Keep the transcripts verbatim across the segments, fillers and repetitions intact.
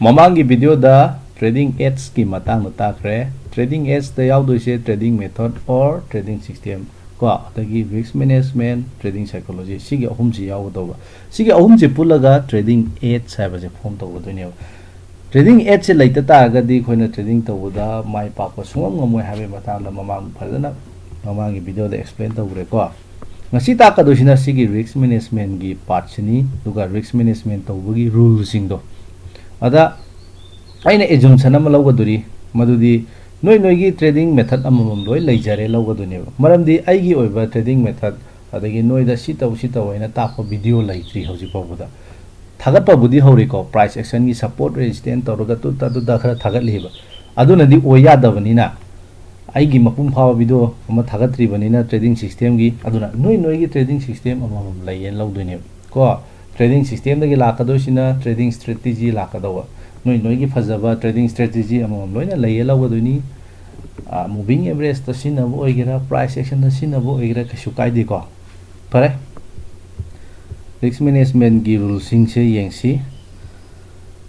ꯃꯃꯥꯡꯒꯤ ꯚꯤꯗꯤꯑꯣꯗ trading edgeꯀꯤ ꯃꯇꯥꯡꯗ ꯇꯥꯛꯈ꯭ꯔꯦ꯫ Trading edgeꯇ ꯌꯥꯎꯗꯣꯏꯁꯦ trading method or trading system ꯀꯣ, ꯑꯗꯒꯤ risk management, trading psychology, ꯁꯤꯒꯤ ꯑꯍꯨꯝꯁꯤ ꯌꯥꯎꯒꯗꯧꯕ꯫ ꯁꯤꯒꯤ ꯑꯍꯨꯝꯁꯤ ꯄꯨꯜꯂꯒ trading edge ꯍꯥꯏꯕꯁꯦ form ꯇꯧꯒꯗꯣꯏꯅꯦꯕ꯫ Trading edgeꯁꯦ ꯂꯩꯇ ꯇꯥꯔꯒꯗꯤ ꯑꯩꯈꯣꯏꯅ trading ꯇꯧꯕꯗ ꯃꯥꯏ ꯄꯥꯛꯄ ꯁꯨꯡꯉꯝ ꯉꯝꯃꯣꯏ ꯍꯥꯏꯕꯒꯤ ꯃꯇꯥꯡꯗ ꯃꯃꯥꯡ ꯐꯖꯅ ꯃꯃꯥꯡꯒꯤ ꯚꯤꯗꯤꯑꯣꯗ explain ꯇꯧꯈ꯭ꯔꯦꯀꯣ꯫ ꯉꯁꯤ ꯇꯥꯛꯀꯗꯣꯏꯁꯤꯅ ꯁꯤꯒꯤ risk managementꯀꯤ partꯁꯤꯅꯤ, ꯑꯗꯨꯒ risk management ꯇꯧꯕꯒꯤ ruleꯁꯤꯡꯗꯣ꯫ ꯑꯗ ꯑꯩꯅ assumption ꯑꯃ ꯂꯧꯒꯗꯣꯔꯤ, ꯃꯗꯨꯗꯤ ꯅꯣꯏ ꯅꯣꯏꯒꯤ trading method ꯑꯃꯃꯝ ꯂꯣꯏ ꯂꯩꯖꯔꯦ ꯂꯧꯒꯗꯣꯏꯅꯦꯕ꯫ ꯃꯔꯝꯗꯤ ꯑꯩꯒꯤ ꯑꯣꯏꯕ trading method, ꯑꯗꯒꯤ ꯅꯣꯏꯗ ꯁꯤ ꯇꯧ ꯁꯤ ꯇꯧ ꯍꯥꯏꯅ ꯇꯥꯛꯄ ꯚꯤꯗꯤꯑꯣ ꯂꯩꯇ꯭ꯔꯤ ꯍꯧꯖꯤꯛ ꯐꯥꯎꯕꯗ꯫ ꯊꯥꯒꯠꯄꯕꯨꯗꯤ ꯍꯧꯔꯤꯀꯣ, price actionꯒꯤ support resistance ꯇꯧꯔꯒ ꯇꯨꯠꯇ ꯇꯨꯠꯇ ꯈꯔ ꯊꯥꯒꯠꯂꯤꯕ, ꯑꯗꯨꯅꯗꯤ ꯑꯣꯏ ꯌꯥꯗꯕꯅꯤꯅ, ꯑꯩꯒꯤ ꯃꯄꯨꯡ ꯐꯥꯕ ꯚꯤꯗꯤꯑꯣ ꯑꯃ ꯊꯥꯒꯠꯇ꯭ꯔꯤꯕꯅꯤꯅ trading systemꯒꯤ, ꯑꯗꯨꯅ ꯅꯣꯏ ꯅꯣꯏꯒꯤ trading system ꯑꯃꯃꯝ ꯂꯩꯌꯦꯅ ꯂꯧꯗꯣꯏꯅꯦꯕ ꯀꯣ꯫ Trading systemꯗꯒꯤ ꯂꯥꯛꯀꯗꯣꯏꯁꯤꯅ trading strategy ꯂꯥꯛꯀꯗꯧꯕ꯫ ꯅꯣꯏ ꯅꯣꯏꯒꯤ ꯐꯖꯕ trading strategy ꯑꯃꯃꯝ ꯂꯣꯏꯅ ꯂꯩꯌꯦ ꯂꯧꯒꯗꯣꯏꯅꯤ꯫ ꯑ, moving averageꯇ ꯁꯤꯖꯤꯟꯅꯕ ꯑꯣꯏꯒꯦꯔꯥ, price actionꯗ ꯁꯤꯖꯤꯟꯅꯕ ꯑꯣꯏꯒꯦꯔꯥ, ꯀꯩꯁꯨ ꯀꯥꯏꯗꯦꯀꯣ꯫ ꯐꯔꯦ, risk managementꯀꯤ ruleꯁꯤꯡꯁꯦ ꯌꯦꯡꯁꯤ꯫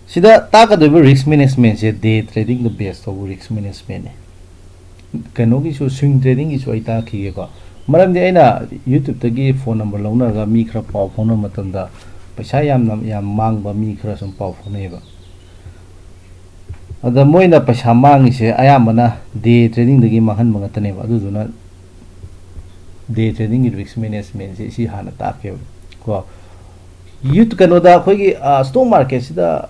ꯁꯤꯗ ꯇꯥꯛꯀꯗꯣꯏꯕ risk managementꯁꯦ day tradingꯗ base ꯇꯧꯕ risk managementꯅꯤ꯫ ꯀꯩꯅꯣꯒꯤꯁꯨ, swing tradingꯒꯤꯁꯨ ꯑꯩ ꯇꯥꯛꯈꯤꯒꯦꯀꯣ꯫ ꯃꯔꯝꯗꯤ ꯑꯩꯅ YouTubeꯇꯒꯤ phone number ꯂꯧꯅꯔꯒ ꯃꯤ ꯈꯔ ꯄꯥꯎ ꯐꯥꯎꯅꯕ ꯃꯇꯝꯗ ꯄꯩꯁꯥ ꯌꯥꯝꯅ, ꯌꯥꯝ ꯃꯥꯡꯕ ꯃꯤ ꯈꯔ ꯁꯨꯝ ꯄꯥꯎ ꯐꯥꯎꯅꯩꯌꯦꯕ꯫ ꯑꯗ ꯃꯣꯏꯅ ꯄꯩꯁꯥ ꯃꯥꯡꯉꯤꯁꯦ ꯑꯌꯥꯝꯕꯅ day tradingꯗꯒꯤ ꯃꯥꯡꯍꯟꯕ ꯉꯥꯛꯇꯅꯦꯕ꯫ ꯑꯗꯨꯗꯨꯅ day tradingꯒꯤ risk managementꯁꯦ ꯁꯤ ꯍꯥꯟꯅ ꯇꯥꯛꯀꯦꯕ ꯀꯣ꯫ ꯌꯨꯠ ꯀꯩꯅꯣꯗ ꯑꯩꯈꯣꯏꯒꯤ, ꯑ, stock marketꯁꯤꯗ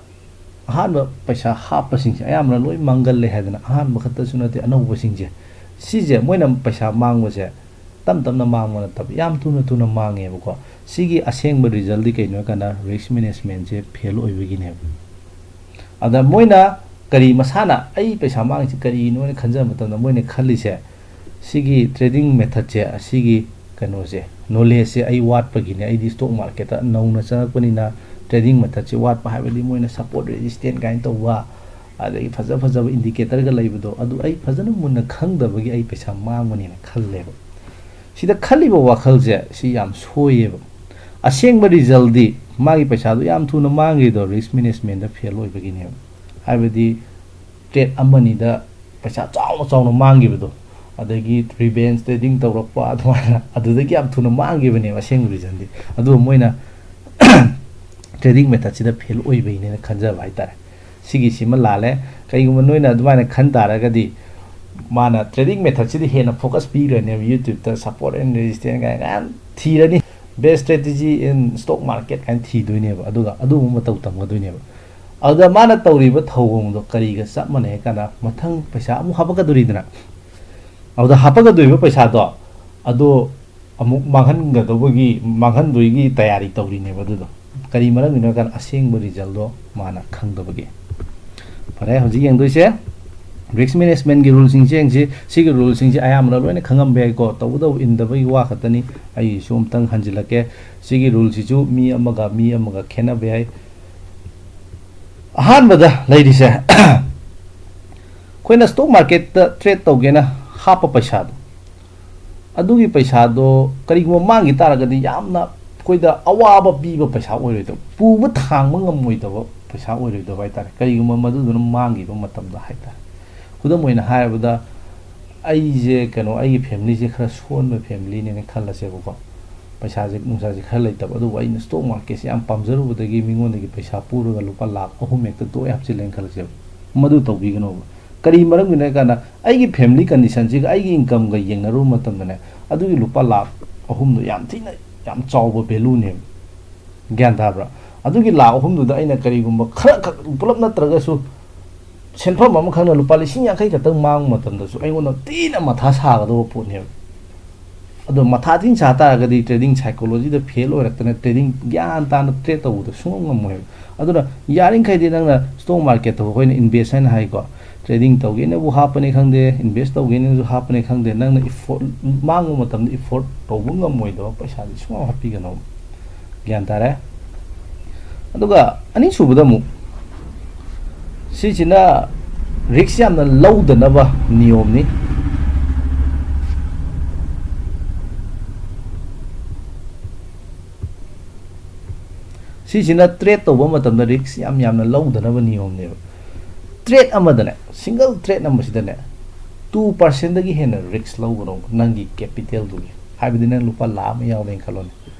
ꯑꯍꯥꯟꯕ ꯄꯩꯁꯥ ꯍꯥꯞꯄꯁꯤꯡꯁꯦ ꯑꯌꯥꯝꯕꯅ ꯂꯣꯏ ꯃꯥꯡꯒꯜꯂꯦ ꯍꯥꯏꯗꯅ, ꯑꯍꯥꯟꯕ ꯈꯛꯇꯁꯨ ꯅꯠꯇꯦ, ꯑꯅꯧꯕꯁꯤꯡꯁꯦ ꯁꯤꯁꯦ ꯃꯣꯏꯅ ꯄꯩꯁꯥ ꯃꯥꯡꯕꯁꯦ ꯇꯞ ꯇꯞꯅ ꯃꯥꯡꯕ ꯅꯠꯇꯕ ꯌꯥꯝ ꯊꯨꯅ ꯊꯨꯅ ꯃꯥꯡꯉꯦꯕꯀꯣ꯫ ꯁꯤꯒꯤ ꯑꯁꯦꯡꯕ resultꯗꯤ ꯀꯩꯅꯣ ꯍꯥꯏ ꯀꯥꯟꯗ risk managementꯁꯦ fail ꯑꯣꯏꯕꯒꯤꯅꯦꯕ꯫ ꯑꯗ ꯃꯣꯏꯅ ꯀꯔꯤ ꯃꯁꯥꯅ ꯑꯩ ꯄꯩꯁꯥ ꯃꯥꯡꯉꯤꯁꯤ ꯀꯔꯤꯅꯣ ꯍꯥꯏꯅ ꯈꯟꯖꯕ ꯃꯇꯝꯗ ꯃꯣꯏꯅ ꯈꯜꯂꯤꯁꯦ ꯁꯤꯒꯤ trading methodꯁꯦ, ꯑꯁꯤꯒꯤ ꯀꯩꯅꯣꯁꯦ, knowledgeꯁꯦ ꯑꯩ ꯋꯥꯠꯄꯒꯤꯅꯦ, ꯑꯩꯗꯤ stock marketꯇ ꯅꯧꯅ ꯆꯪꯉꯛꯄꯅꯤꯅ trading methodꯁꯦ ꯋꯥꯠꯄ ꯍꯥꯏꯕꯗꯤ ꯃꯣꯏꯅ support resistance ꯀꯥꯏꯅ ꯇꯧꯕ, ꯑꯗꯒꯤ ꯐꯖ ꯐꯖꯕ indicators ꯂꯩꯕꯗꯣ ꯑꯗꯨ ꯑꯩ ꯐꯖꯅ ꯃꯨꯟꯅ ꯈꯪꯗꯕꯒꯤ ꯑꯩ ꯄꯩꯁꯥ ꯃꯥꯡꯕꯅꯦꯅ ꯈꯜꯂꯦꯕ꯫ ꯁꯤꯗ ꯈꯜꯂꯤꯕ ꯋꯥꯈꯜꯁꯦ ꯁꯤ ꯌꯥꯝ ꯁꯣꯏꯌꯦꯕ꯫ ꯑꯁꯦꯡꯕ resultꯗꯤ ꯃꯥꯒꯤ ꯄꯩꯁꯥꯗꯣ ꯌꯥꯝ ꯊꯨꯅ ꯃꯥꯡꯈ꯭ꯔꯤꯗꯣ risk managementꯗ fail ꯑꯣꯏꯕꯒꯤꯅꯦꯕ꯫ ꯍꯥꯏꯕꯗꯤ trade ꯑꯃꯅꯤꯗ ꯄꯩꯁꯥ ꯆꯥꯎꯅ ꯆꯥꯎꯅ ꯃꯥꯡꯈꯤꯕꯗꯣ, ꯑꯗꯒꯤ revenge trading ꯇꯧꯔꯛꯄ ꯑꯗꯨꯃꯥꯏꯅ, ꯑꯗꯨꯗꯒꯤ ꯌꯥꯝ ꯊꯨꯅ ꯃꯥꯡꯈꯤꯕꯅꯦꯕ ꯑꯁꯦꯡꯕ reasonꯗꯤ꯫ ꯑꯗꯨꯕꯨ ꯃꯣꯏꯅ trading methodꯁꯤꯗ fail ꯑꯣꯏꯕꯩꯅꯦꯅ ꯈꯟꯖꯕ ꯍꯥꯏꯇꯥꯔꯦ꯫ ꯁꯤꯒꯤꯁꯤꯃ ꯂꯥꯜꯂꯦ꯫ ꯀꯩꯒꯨꯝꯕ ꯅꯣꯏꯅ ꯑꯗꯨꯃꯥꯏꯅ ꯈꯟ ꯇꯥꯔꯒꯗꯤ, ꯃꯥꯅ trading methodꯁꯤꯗ ꯍꯦꯟꯅ focus ꯄꯤꯈ꯭ꯔꯅꯦꯕ꯫ YouTubeꯇ support and resistance ꯀꯥꯏꯅ ꯃꯌꯥꯝ ꯊꯤꯔꯅꯤ, best strategy in stock market ꯀꯥꯏꯅ ꯊꯤꯗꯣꯏꯅꯦꯕ꯫ ꯑꯗꯨꯒ ꯑꯗꯨꯒꯨꯝꯕ ꯃꯇꯧ ꯇꯝꯒꯗꯣꯏꯅꯦꯕ꯫ ꯑꯗꯨꯗ ꯃꯥꯅ ꯇꯧꯔꯤꯕ ꯊꯧꯑꯣꯡꯗꯣ ꯀꯔꯤꯒ ꯆꯞ ꯃꯥꯟꯅꯩ ꯍꯥꯏ ꯀꯥꯟꯗ, ꯃꯊꯪ ꯄꯩꯁꯥ ꯑꯃꯨꯛ ꯍꯥꯞꯄꯛꯀꯗꯣꯔꯤꯗꯅ, ꯑꯗꯨꯗ ꯍꯥꯞꯄꯛꯀꯗꯣꯔꯤꯕ ꯄꯩꯁꯥꯗꯣ ꯑꯗꯣ ꯑꯃꯨꯛ ꯃꯥꯡꯍꯟꯒꯗꯧꯕꯒꯤ, ꯃꯥꯡꯍꯟꯗꯣꯏꯒꯤ ꯇꯌꯥꯔꯤ ꯇꯧꯔꯤꯅꯦꯕ꯫ ꯑꯗꯨꯗꯣ ꯀꯔꯤ ꯃꯔꯝꯒꯤꯅꯣ ꯍꯥꯏ ꯀꯥꯟꯗ, ꯑꯁꯦꯡꯕ resultꯗꯣ ꯃꯥꯅ ꯈꯪꯗꯕꯒꯤ꯫ ꯐꯔꯦ, ꯍꯧꯖꯤꯛ ꯌꯦꯡꯗꯣꯏꯁꯦ risk managementꯀꯤ ruleꯁꯤꯡꯁꯦ ꯌꯦꯡꯁꯤ꯫ ꯁꯤꯒꯤ ruleꯁꯤꯡꯁꯦ ꯑꯌꯥꯝꯕꯅ ꯂꯣꯏꯅ ꯈꯪꯉꯝꯕ ꯌꯥꯏꯀꯣ, ꯇꯧꯕꯇꯕꯨ ꯏꯟꯗꯕꯒꯤ ꯋꯥ ꯈꯛꯇꯅꯤ꯫ ꯑꯩꯒꯤꯁꯨ ꯑꯃꯨꯛꯇꯪ ꯍꯟꯖꯤꯜꯂꯛꯀꯦ꯫ ꯁꯤꯒꯤ ruleꯁꯤꯁꯨ ꯃꯤ ꯑꯃꯒ ꯃꯤ ꯑꯃꯒ ꯈꯦꯠꯅꯕ ꯌꯥꯏ꯫ ꯑꯍꯥꯟꯕꯗ ꯂꯩꯔꯤꯁꯦ, ꯑꯩꯈꯣꯏꯅ stock marketꯇ trade ꯇꯧꯒꯦꯅ ꯍꯥꯞꯄ ꯄꯩꯁꯥꯗꯣ, ꯑꯗꯨꯒꯤ ꯄꯩꯁꯥꯗꯣ ꯀꯔꯤꯒꯨꯝꯕ ꯃꯥꯡꯈꯤ ꯇꯥꯔꯒꯗꯤ, ꯌꯥꯝꯅ ꯑꯩꯈꯣꯏꯗ ꯑꯋꯥꯕ ꯄꯤꯕ ꯄꯩꯁꯥ ꯑꯣꯏꯔꯣꯏꯗꯕ, ꯄꯨꯕ ꯊꯥꯡꯕ ꯉꯝꯃꯣꯏꯗꯕ ꯄꯩꯁꯥ ꯑꯣꯏꯔꯣꯏꯗꯕ ꯍꯥꯏꯇꯥꯔꯦ, ꯀꯔꯤꯒꯨꯝꯕ ꯃꯗꯨꯗꯨꯅ ꯃꯥꯡꯈꯤꯕ ꯃꯇꯝꯗ ꯍꯥꯏꯇꯥꯔꯦ꯫ ꯈꯨꯗꯝ ꯑꯣꯏꯅ ꯍꯥꯏꯔꯕꯗ, ꯑꯩꯁꯦ ꯀꯩꯅꯣ, ꯑꯩꯒꯤ familyꯁꯦ ꯈꯔ ꯁꯣꯟꯕ familyꯅꯦꯅ ꯈꯜꯂꯁꯦꯕꯀꯣ꯫ ꯄꯩꯁꯥꯁꯦ ꯅꯨꯡꯁꯥꯁꯦ ꯈꯔ ꯂꯩꯇꯕ, ꯑꯗꯨꯕꯨ ꯑꯩꯅ stock marketꯁꯦ ꯌꯥꯝ ꯄꯥꯝꯖꯔꯨꯕꯗꯒꯤ ꯃꯤꯉꯣꯟꯗꯒꯤ ꯄꯩꯁꯥ ꯄꯨꯔꯒ ꯂꯨꯄꯥ ꯂꯥꯈ ꯑꯍꯨꯝ ꯍꯦꯛꯇ ꯇꯣꯛꯑꯦ ꯍꯥꯞꯆꯤꯜꯂꯦꯅ ꯈꯜꯂꯁꯦꯕ꯫ ꯃꯗꯨ ꯇꯧꯕꯤꯒꯅꯣꯕ꯫ ꯀꯔꯤ ꯃꯔꯝꯒꯤꯅꯣ ꯍꯥꯏ ꯀꯥꯟꯗ, ꯑꯩꯒꯤ family conditionꯁꯤꯒ ꯑꯩꯒꯤ incomeꯒ ꯌꯦꯡꯅꯔꯨꯕ ꯃꯇꯝꯗꯅꯦ, ꯑꯗꯨꯒꯤ ꯂꯨꯄꯥ ꯂꯥꯈ ꯑꯍꯨꯝꯗꯣ ꯌꯥꯝ ꯊꯤꯅ, ꯌꯥꯝ ꯆꯥꯎꯕ valueꯅꯦꯕ꯫ ꯒ꯭ꯌꯥꯟ ꯇꯥꯕ꯭ꯔꯥ? ꯑꯗꯨꯒꯤ ꯂꯥꯈ ꯑꯍꯨꯝꯗꯨꯗ ꯑꯩꯅ ꯀꯔꯤꯒꯨꯝꯕ ꯈꯔ ꯈꯛ, ꯄꯨꯂꯞ ꯅꯠꯇ꯭ꯔꯒꯁꯨ ꯁꯦꯟꯐꯝ ꯑꯃꯈꯛꯅ ꯂꯨꯄꯥ ꯂꯤꯁꯤꯡ ꯌꯥꯡꯈꯩ ꯈꯛꯇꯪ ꯃꯥꯡꯕ ꯃꯇꯝꯗꯁꯨ ꯑꯩꯉꯣꯟꯗ ꯊꯤꯅ ꯃꯊꯥ ꯁꯥꯒꯗꯧꯕ ꯄꯣꯠꯅꯦꯕ꯫ ꯑꯗꯣ ꯃꯊꯥ ꯊꯤꯅ ꯁꯥ ꯇꯥꯔꯒꯗꯤ trading psychologyꯗ fail ꯑꯣꯏꯔꯛꯇꯅ trading ꯒ꯭ꯌꯥꯟ ꯇꯥꯅ trade ꯇꯧꯕꯗꯣ ꯁꯨꯡꯉꯝ ꯉꯝꯃꯣꯏꯕ꯫ ꯑꯗꯨꯅ ꯌꯥꯔꯤꯈꯩꯗꯤ ꯅꯪꯅ stock marketꯇꯕꯨ ꯑꯩꯈꯣꯏꯅ invest ꯍꯥꯏꯅ ꯍꯥꯏꯀꯣ, trading ꯇꯧꯒꯦꯅꯕꯨ ꯍꯥꯞꯄꯅꯤ ꯈꯪꯗꯦ, invest ꯇꯧꯒꯦꯅꯁꯨ ꯍꯥꯞꯄꯅꯤ ꯈꯪꯗꯦ, ꯅꯪꯅ effort, ꯃꯥꯡꯕ ꯃꯇꯝꯗ effort ꯇꯧꯕ ꯉꯝꯃꯣꯏꯗꯕ ꯄꯩꯁꯥꯗꯤ ꯁꯨꯡꯍꯥꯞ ꯍꯥꯞꯄꯤꯒꯅꯣ꯫ ꯒ꯭ꯌꯥꯟ ꯇꯥꯔꯦ? ꯑꯗꯨꯒ ꯑꯅꯤꯁꯨꯕꯗ ꯑꯃꯨꯛ, ꯁꯤꯁꯤꯅ risk ꯌꯥꯝꯅ ꯂꯧꯗꯅꯕ ꯅꯤꯌꯣꯝꯅꯤ꯫ ꯁꯤꯁꯤꯅ ꯇ꯭ꯔꯦꯠ ꯇꯧꯕ ꯃꯇꯝꯗ ꯔꯤꯛꯁ ꯌꯥꯝ ꯌꯥꯝꯅ ꯂꯧꯗꯅꯕ ꯅꯤꯌꯣꯝꯅꯦꯕ꯫ ꯇ꯭ꯔꯦꯠ ꯑꯃꯗꯅꯦ, ꯁꯤꯡꯒꯜ ꯇ꯭ꯔꯦꯠ ꯑꯃꯁꯤꯗꯅꯦ, ꯇꯨ ꯄꯥꯔꯁꯦꯟꯗꯒꯤ ꯍꯦꯟꯅ ꯔꯤꯛꯁ ꯂꯧꯒꯅꯣ ꯅꯪꯒꯤ ꯀꯦꯄꯤꯇꯦꯜꯗꯨꯒꯤ꯫ ꯍꯥꯏꯕꯗꯤ ꯅꯪ ꯂꯨꯄꯥ ꯂꯥꯈ ꯑꯃ ꯌꯥꯎꯔꯦꯅ ꯈꯜꯂꯣꯅꯦ꯫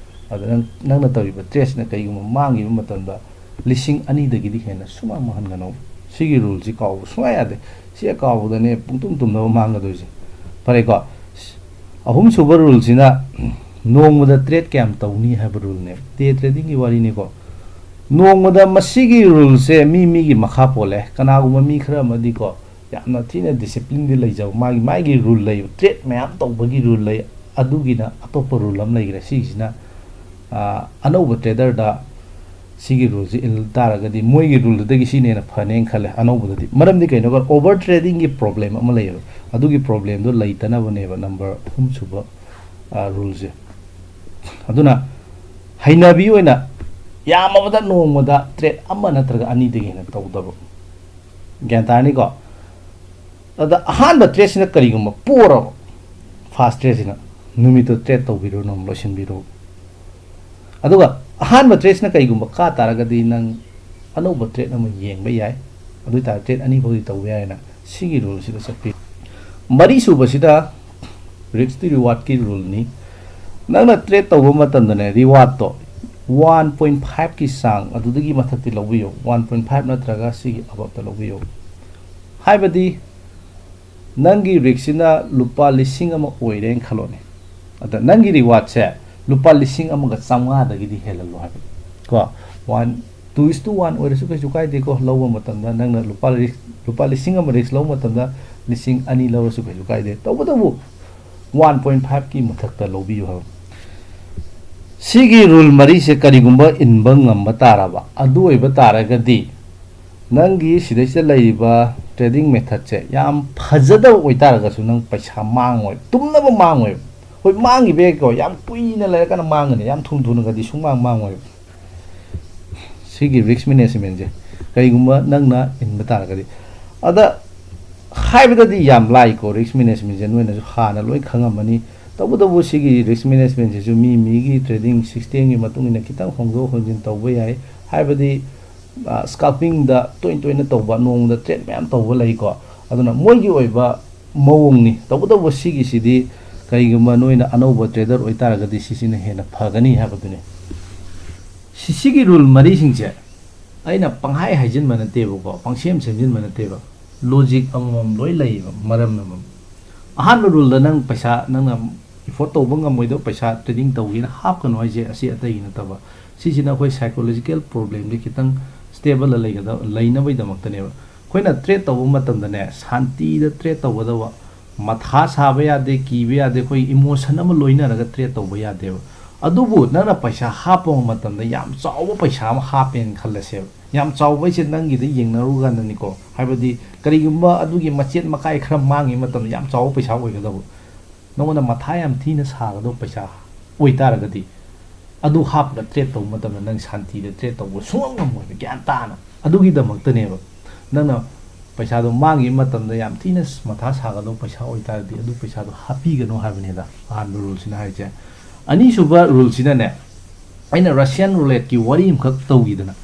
ꯑꯗ ꯅꯪ, ꯅꯪꯅ ꯇꯧꯔꯤꯕ ꯇ꯭ꯔꯦꯠꯁꯤꯅ ꯀꯩꯒꯨꯝꯕ ꯃꯥꯡꯈꯤꯕ ꯃꯇꯝꯗ ꯂꯤꯁꯤꯡ ꯑꯅꯤꯗꯒꯤꯗꯤ ꯍꯦꯟꯅ ꯁꯨꯃꯥꯡ ꯃꯥꯡꯍꯟꯒꯅꯣ꯫ ꯁꯤꯒꯤ ꯔꯨꯜꯁꯤ ꯀꯥꯎꯕ ꯁꯨꯡꯌꯥ ꯌꯥꯗꯦ꯫ ꯁꯤ ꯍꯦꯛ ꯀꯥꯎꯕꯗꯅꯦ ꯄꯨꯡꯇꯨꯝ ꯇꯨꯝꯅꯕ ꯃꯥꯡꯒꯗꯣꯏꯁꯦ꯫ ꯐꯔꯦꯀꯣ, ꯑꯍꯨꯝꯁꯨꯕ ꯔꯨꯜꯁꯤꯅ ꯅꯣꯡꯃꯗ ꯇ꯭ꯔꯦꯠ ꯀꯌꯥꯝ ꯇꯧꯅꯤ ꯍꯥꯏꯕ ꯔꯨꯜꯅꯦ꯫ ꯗꯦ ꯇ꯭ꯔꯦꯗꯤꯡꯒꯤ ꯋꯥꯔꯤꯅꯤꯀꯣ꯫ ꯅꯣꯡꯃꯗ ꯃꯁꯤꯒꯤ ꯔꯨꯜꯁꯦ ꯃꯤ ꯃꯤꯒꯤ ꯃꯈꯥ ꯄꯣꯜꯂꯦ꯫ ꯀꯅꯥꯒꯨꯝꯕ ꯃꯤ ꯈꯔ ꯑꯃꯗꯤꯀꯣ, ꯌꯥꯝꯅ ꯊꯤꯅ ꯗꯤꯁꯤꯄ꯭ꯂꯤꯟꯗꯤ ꯂꯩꯖꯕ, ꯃꯥꯒꯤ, ꯃꯥꯒꯤ ꯔꯨꯜ ꯂꯩ, ꯇ꯭ꯔꯦꯠ ꯃꯌꯥꯝ ꯇꯧꯕꯒꯤ ꯔꯨꯜ ꯂꯩ, ꯑꯗꯨꯒꯤꯅ ꯑꯇꯣꯞꯄ ꯔꯨꯜ ꯑꯃ ꯂꯩꯈ꯭ꯔꯦ꯫ ꯁꯤꯒꯤꯁꯤꯅ, ꯑ, ꯑꯅꯧꯕ ꯇ꯭ꯔꯦꯗꯔꯗ ꯁꯤꯒꯤ ꯔꯨꯜꯁꯤ ꯏꯜ ꯇꯥꯔꯒꯗꯤ ꯃꯣꯏꯒꯤ ꯔꯨꯜꯗꯨꯗꯒꯤ ꯁꯤꯅ ꯍꯦꯟꯅ ꯐꯅꯦꯅ ꯈꯜꯂꯦ ꯑꯅꯧꯕꯗꯗꯤ꯫ ꯃꯔꯝꯗꯤ ꯀꯩꯅꯣ ꯍꯥꯏꯔꯒ, ꯑꯣꯚꯔ ꯇ꯭ꯔꯦꯗꯤꯡꯒꯤ ꯄ꯭ꯔꯣꯕ꯭ꯂꯦꯝ ꯑꯃ ꯂꯩꯌꯦꯕ꯫ ꯑꯗꯨꯒꯤ ꯄ꯭ꯔꯣꯕ꯭ꯂꯦꯝꯗꯣ ꯂꯩꯇꯅꯕꯅꯦꯕ ꯅꯝꯕꯔ ꯑꯍꯨꯝꯁꯨꯕ, ꯑ, ꯔꯨꯜꯁꯦ꯫ ꯑꯗꯨꯅ ꯍꯩꯅꯕꯤ ꯑꯣꯏꯅ ꯌꯥꯝꯃꯕꯗ ꯅꯣꯡꯃꯗ ꯇ꯭ꯔꯦꯠ ꯑꯃ ꯅꯠꯇ꯭ꯔꯒ ꯑꯅꯤꯗꯒꯤ ꯍꯦꯟꯅ ꯇꯧꯗꯕ꯫ ꯒ꯭ꯌꯥꯟ ꯇꯥꯔꯅꯤꯀꯣ? ꯑꯗ ꯑꯍꯥꯟꯕ ꯇ꯭ꯔꯦꯠꯁꯤꯅ ꯀꯔꯤꯒꯨꯝꯕ ꯄꯣꯔꯕ, ꯐꯥꯔꯁ ꯇ꯭ꯔꯦꯠꯁꯤꯅ, ꯅꯨꯃꯤꯠꯇꯨ ꯇ꯭ꯔꯦꯠ ꯇꯧꯕꯤꯔꯨꯅꯨ, ꯂꯣꯏꯁꯤꯟꯕꯤꯔꯣ꯫ ꯑꯗꯨꯒ ꯑꯍꯥꯟꯕ ꯇ꯭ꯔꯦꯠꯁꯤꯅ ꯀꯩꯒꯨꯝꯕ ꯀꯥ ꯇꯥꯔꯒꯗꯤ ꯅꯪ ꯑꯅꯧꯕ ꯇ꯭ꯔꯦꯠ ꯑꯃ ꯌꯦꯡꯕ ꯌꯥꯏ꯫ ꯑꯗꯨ ꯑꯣꯏꯇꯥꯔꯗꯤ ꯇ꯭ꯔꯦꯠ ꯑꯅꯤ ꯐꯥꯎꯗꯤ ꯇꯧꯕ ꯌꯥꯏꯅ ꯁꯤꯒꯤ ꯔꯨꯜꯁꯤꯗ ꯆꯠꯄꯤꯌꯨ꯫ ꯃꯔꯤꯁꯨꯕꯁꯤꯗ ꯔꯤꯛꯁ ꯇꯨ ꯔꯤꯋꯥꯔꯗꯀꯤ ꯔꯨꯜꯅꯤ꯫ ꯅꯪꯅ ꯇ꯭ꯔꯦꯠ ꯇꯧꯕ ꯃꯇꯝꯗꯅꯦ, ꯔꯤꯋꯥꯔꯗꯇꯣ ꯋꯥꯟ ꯄꯣꯏꯟ ꯐꯥꯏꯚꯀꯤ ꯆꯥꯡ ꯑꯗꯨꯗꯒꯤ ꯃꯊꯛꯇꯤ ꯂꯧꯕꯤꯌꯨ꯫ ꯋꯥꯟ ꯄꯣꯏꯟ ꯐꯥꯏꯚ ꯅꯠꯇ꯭ꯔꯒ ꯁꯤꯒꯤ ꯑꯕꯞꯇ ꯂꯧꯕꯤꯌꯨ꯫ ꯍꯥꯏꯕꯗꯤ ꯅꯪꯒꯤ ꯔꯤꯛꯁꯁꯤꯅ ꯂꯨꯄꯥ ꯂꯤꯁꯤꯡ ꯑꯃ ꯑꯣꯏꯔꯦꯅ ꯈꯜꯂꯣꯅꯦ꯫ ꯑꯗ ꯅꯪꯒꯤ ꯔꯤꯋꯥꯔꯗꯁꯦ ꯂꯨꯄꯥ ꯂꯤꯁꯤꯡ ꯑꯃꯒ ꯆꯥꯝꯃꯉꯥꯗꯒꯤꯗꯤ ꯍꯦꯜꯍꯜꯂꯣ ꯍꯥꯏꯕ꯫ ꯀꯣ, ꯋꯥꯟ, ꯇꯨ ꯏꯁ ꯇꯨ ꯋꯥꯟ ꯑꯣꯏꯔꯁꯨ ꯀꯩꯁꯨ ꯀꯥꯏꯗꯦꯀꯣ꯫ ꯂꯧꯕ ꯃꯇꯝꯗ ꯅꯪꯅ ꯂꯨꯄꯥ ꯔꯤꯛꯁ, ꯂꯨꯄꯥ ꯂꯤꯁꯤꯡ ꯑꯃ ꯔꯤꯛꯁ ꯂꯧꯕ ꯃꯇꯝꯗ ꯂꯤꯁꯤꯡ ꯑꯅꯤ ꯂꯧꯔꯁꯨ ꯀꯩꯁꯨ ꯀꯥꯏꯗꯦ꯫ ꯇꯧꯕꯇꯕꯨ ꯋꯥꯟ ꯄꯣꯏꯟ ꯐꯥꯏꯚꯀꯤ ꯃꯊꯛꯇ ꯂꯧꯕꯤꯌꯨ ꯍꯥꯏꯕ꯫ ꯁꯤꯒꯤ ꯔꯨꯜ ꯃꯔꯤꯁꯦ ꯀꯔꯤꯒꯨꯝꯕ ꯏꯟꯕ ꯉꯝꯕ ꯇꯥꯔꯕ, ꯑꯗꯨ ꯑꯣꯏꯕ ꯇꯥꯔꯒꯗꯤ ꯅꯪꯒꯤ ꯁꯤꯗꯩꯁꯤꯗ ꯂꯩꯔꯤꯕ ꯇ꯭ꯔꯦꯗꯤꯡ ꯃꯦꯊꯠꯁꯦ ꯌꯥꯝ ꯐꯖꯗꯕ ꯑꯣꯏꯇꯥꯔꯒꯁꯨ ꯅꯪ ꯄꯩꯁꯥ ꯃꯥꯡꯉꯣꯏ, ꯇꯨꯝꯅꯕ ꯃꯥꯡꯉꯣꯏꯕ꯫ ꯍꯣꯏ, ꯃꯥꯡꯈꯤꯕ ꯌꯥꯏꯀꯣ, ꯌꯥꯝ ꯀꯨꯏꯅ ꯂꯩꯔꯀꯥꯟꯗ ꯃꯥꯡꯒꯅꯤ, ꯌꯥꯝ ꯊꯨꯅ ꯊꯨꯅꯒꯗꯤ ꯁꯨꯡꯃꯥꯡ ꯃꯥꯡꯉꯣꯏꯕ꯫ ꯁꯤꯒꯤ ꯔꯤꯛꯁ ꯃꯦꯅꯦꯖꯃꯦꯟꯁꯦ ꯀꯩꯒꯨꯝꯕ ꯅꯪꯅ ꯏꯟꯕ ꯇꯥꯔꯒꯗꯤ꯫ ꯑꯗ ꯍꯥꯏꯕꯗꯗꯤ ꯌꯥꯝ ꯂꯥꯏꯀꯣ, ꯔꯤꯛꯁ ꯃꯦꯅꯦꯖꯃꯦꯟꯁꯦ ꯅꯣꯏꯅꯁꯨ ꯍꯥꯟꯅ ꯂꯣꯏ ꯈꯪꯉꯝꯃꯅꯤ꯫ ꯇꯧꯕꯇꯕꯨ ꯁꯤꯒꯤ risk management ꯁꯤꯁꯨ ꯃꯤ ꯃꯤꯒꯤ trading system ꯒꯤ ꯃꯇꯨꯡ ꯏꯟꯅ ꯈꯤꯇꯪ ꯍꯣꯡꯗꯣꯛ ꯍꯣꯡꯖꯤꯟ ꯇꯧꯕ ꯌꯥꯏ꯫ ꯍꯥꯏꯕꯗꯤ, ꯑ, scalping ꯗ ꯇꯣꯏ ꯇꯣꯏꯅ ꯇꯧꯕ, ꯅꯣꯡꯃꯗ trade ꯃꯌꯥꯝ ꯇꯧꯕ ꯂꯩꯀꯣ꯫ ꯑꯗꯨꯅ ꯃꯣꯏꯒꯤ ꯑꯣꯏꯕ ꯃꯑꯣꯡꯅꯤ꯫ ꯇꯧꯕꯇꯕꯨ ꯁꯤꯒꯤꯁꯤꯗꯤ ꯀꯔꯤꯒꯨꯝꯕ ꯅꯣꯏꯅ ꯑꯅꯧꯕ trader ꯑꯣꯏꯇꯥꯔꯒꯗꯤ ꯁꯤꯁꯤꯅ ꯍꯦꯟꯅ ꯐꯒꯅꯤ ꯍꯥꯏꯕꯗꯨꯅꯤ꯫ ꯁꯤ-, ꯁꯤꯒꯤ rule ꯃꯔꯤꯁꯤꯡꯁꯦ ꯑꯩꯅ ꯄꯪꯍꯥꯏ ꯍꯥꯏꯖꯤꯟꯕ ꯅꯠꯇꯦꯕꯀꯣ, ꯄꯪꯁꯦꯝ ꯁꯦꯝꯖꯤꯟꯕ ꯅꯠꯇꯦꯕ꯫ Logic ꯑꯃꯃꯝ ꯂꯣꯏ ꯂꯩꯌꯦꯕ, ꯃꯔꯝ ꯑꯃꯃꯝ꯫ ꯑꯍꯥꯟꯕ rule ꯗ ꯅꯪ ꯄꯩꯁꯥ, ꯅꯪꯅ afford ꯇꯧꯕ ꯉꯝꯃꯣꯏꯗꯕ ꯄꯩꯁꯥ trading ꯇꯧꯒꯦꯅ ꯍꯥꯞꯀꯅꯨ ꯍꯥꯏꯁꯦ ꯑꯁꯤ ꯑꯇꯩꯒꯤ ꯅꯠꯇꯕ꯫ ꯁꯤꯁꯤꯅ ꯑꯩꯈꯣꯏ psychological problem ꯁꯦ ꯈꯤꯇꯪ stable ꯗ ꯂꯩꯒꯗꯕ, ꯂꯩꯅꯕꯒꯤꯗꯃꯛꯇꯅꯦꯕ꯫ ꯑꯩꯈꯣꯏꯅ trade ꯇꯧꯕ ꯃꯇꯝꯗꯅꯦ, ꯁꯥꯟꯇꯤꯗ trade ꯇꯧꯒꯗꯕ, ꯃꯊꯥ ꯁꯥꯕ ꯌꯥꯗꯦ, ꯀꯤꯕ ꯌꯥꯗꯦ, ꯑꯩꯈꯣꯏ emotion ꯑꯃ ꯂꯣꯏꯅꯔꯒ trade ꯇꯧꯕ ꯌꯥꯗꯦꯕ꯫ ꯑꯗꯨꯕꯨ ꯅꯪꯅ ꯄꯩꯁꯥ ꯍꯥꯞꯄ ꯃꯇꯝꯗ ꯌꯥꯝ ꯆꯥꯎꯕ ꯄꯩꯁꯥ ꯑꯃ ꯍꯥꯞꯄꯦꯅ ꯈꯜꯂꯁꯦꯕ꯫ ꯌꯥꯝ ꯆꯥꯎꯕ ꯍꯥꯏꯁꯦ ꯅꯪꯒꯤꯗ ꯌꯦꯡꯅꯔꯨꯀꯥꯟꯗꯅꯤꯀꯣ꯫ ꯍꯥꯏꯕꯗꯤ ꯀꯔꯤꯒꯨꯝꯕ ꯑꯗꯨꯒꯤ ꯃꯆꯦꯠ ꯃꯀꯥꯏ ꯈꯔ ꯃꯥꯡꯉꯤ ꯃꯇꯝꯗ ꯌꯥꯝ ꯆꯥꯎꯕ ꯄꯩꯁꯥ ꯑꯣꯏꯒꯗꯕ꯫ ꯅꯉꯣꯟꯗ ꯃꯊꯥ ꯌꯥꯝ ꯊꯤꯅ ꯁꯥꯒꯗꯧꯕ ꯄꯩꯁꯥ ꯑꯣꯏꯇꯥꯔꯒꯗꯤ, ꯑꯗꯨ ꯍꯥꯞꯄꯒ trade ꯇꯧꯕ ꯃꯇꯝꯗ ꯅꯪ ꯁꯥꯟꯇꯤꯗ trade ꯇꯧꯕ ꯁꯨꯡꯉꯝ ꯉꯝꯃꯣꯏꯕ, ꯒ꯭ꯌꯥꯟ ꯇꯥꯅ꯫ ꯑꯗꯨꯒꯤꯗꯃꯛꯇꯅꯦꯕ ꯅꯪꯅ ꯄꯩꯁꯥꯗꯣ ꯃꯥꯡꯈꯤꯕ ꯃꯇꯝꯗ ꯌꯥꯝ ꯊꯤꯅ ꯃꯊꯥ ꯁꯥꯒꯗꯧꯕ ꯄꯩꯁꯥ ꯑꯣꯏꯇꯥꯔꯗꯤ, ꯑꯗꯨ ꯄꯩꯁꯥꯗꯣ ꯍꯥꯞꯄꯤꯒꯅꯨ ꯍꯥꯏꯕꯅꯤꯗ, ꯑꯍꯥꯟꯕ rule ꯁꯤꯅ ꯍꯥꯏꯁꯦ꯫ ꯑꯅꯤꯁꯨꯕ rule ꯁꯤꯅꯅꯦ, ꯑꯩꯅ Russian roulette ꯀꯤ ꯋꯥꯔꯤ ꯑꯃꯈꯛ ꯇꯧꯈꯤꯗꯅ,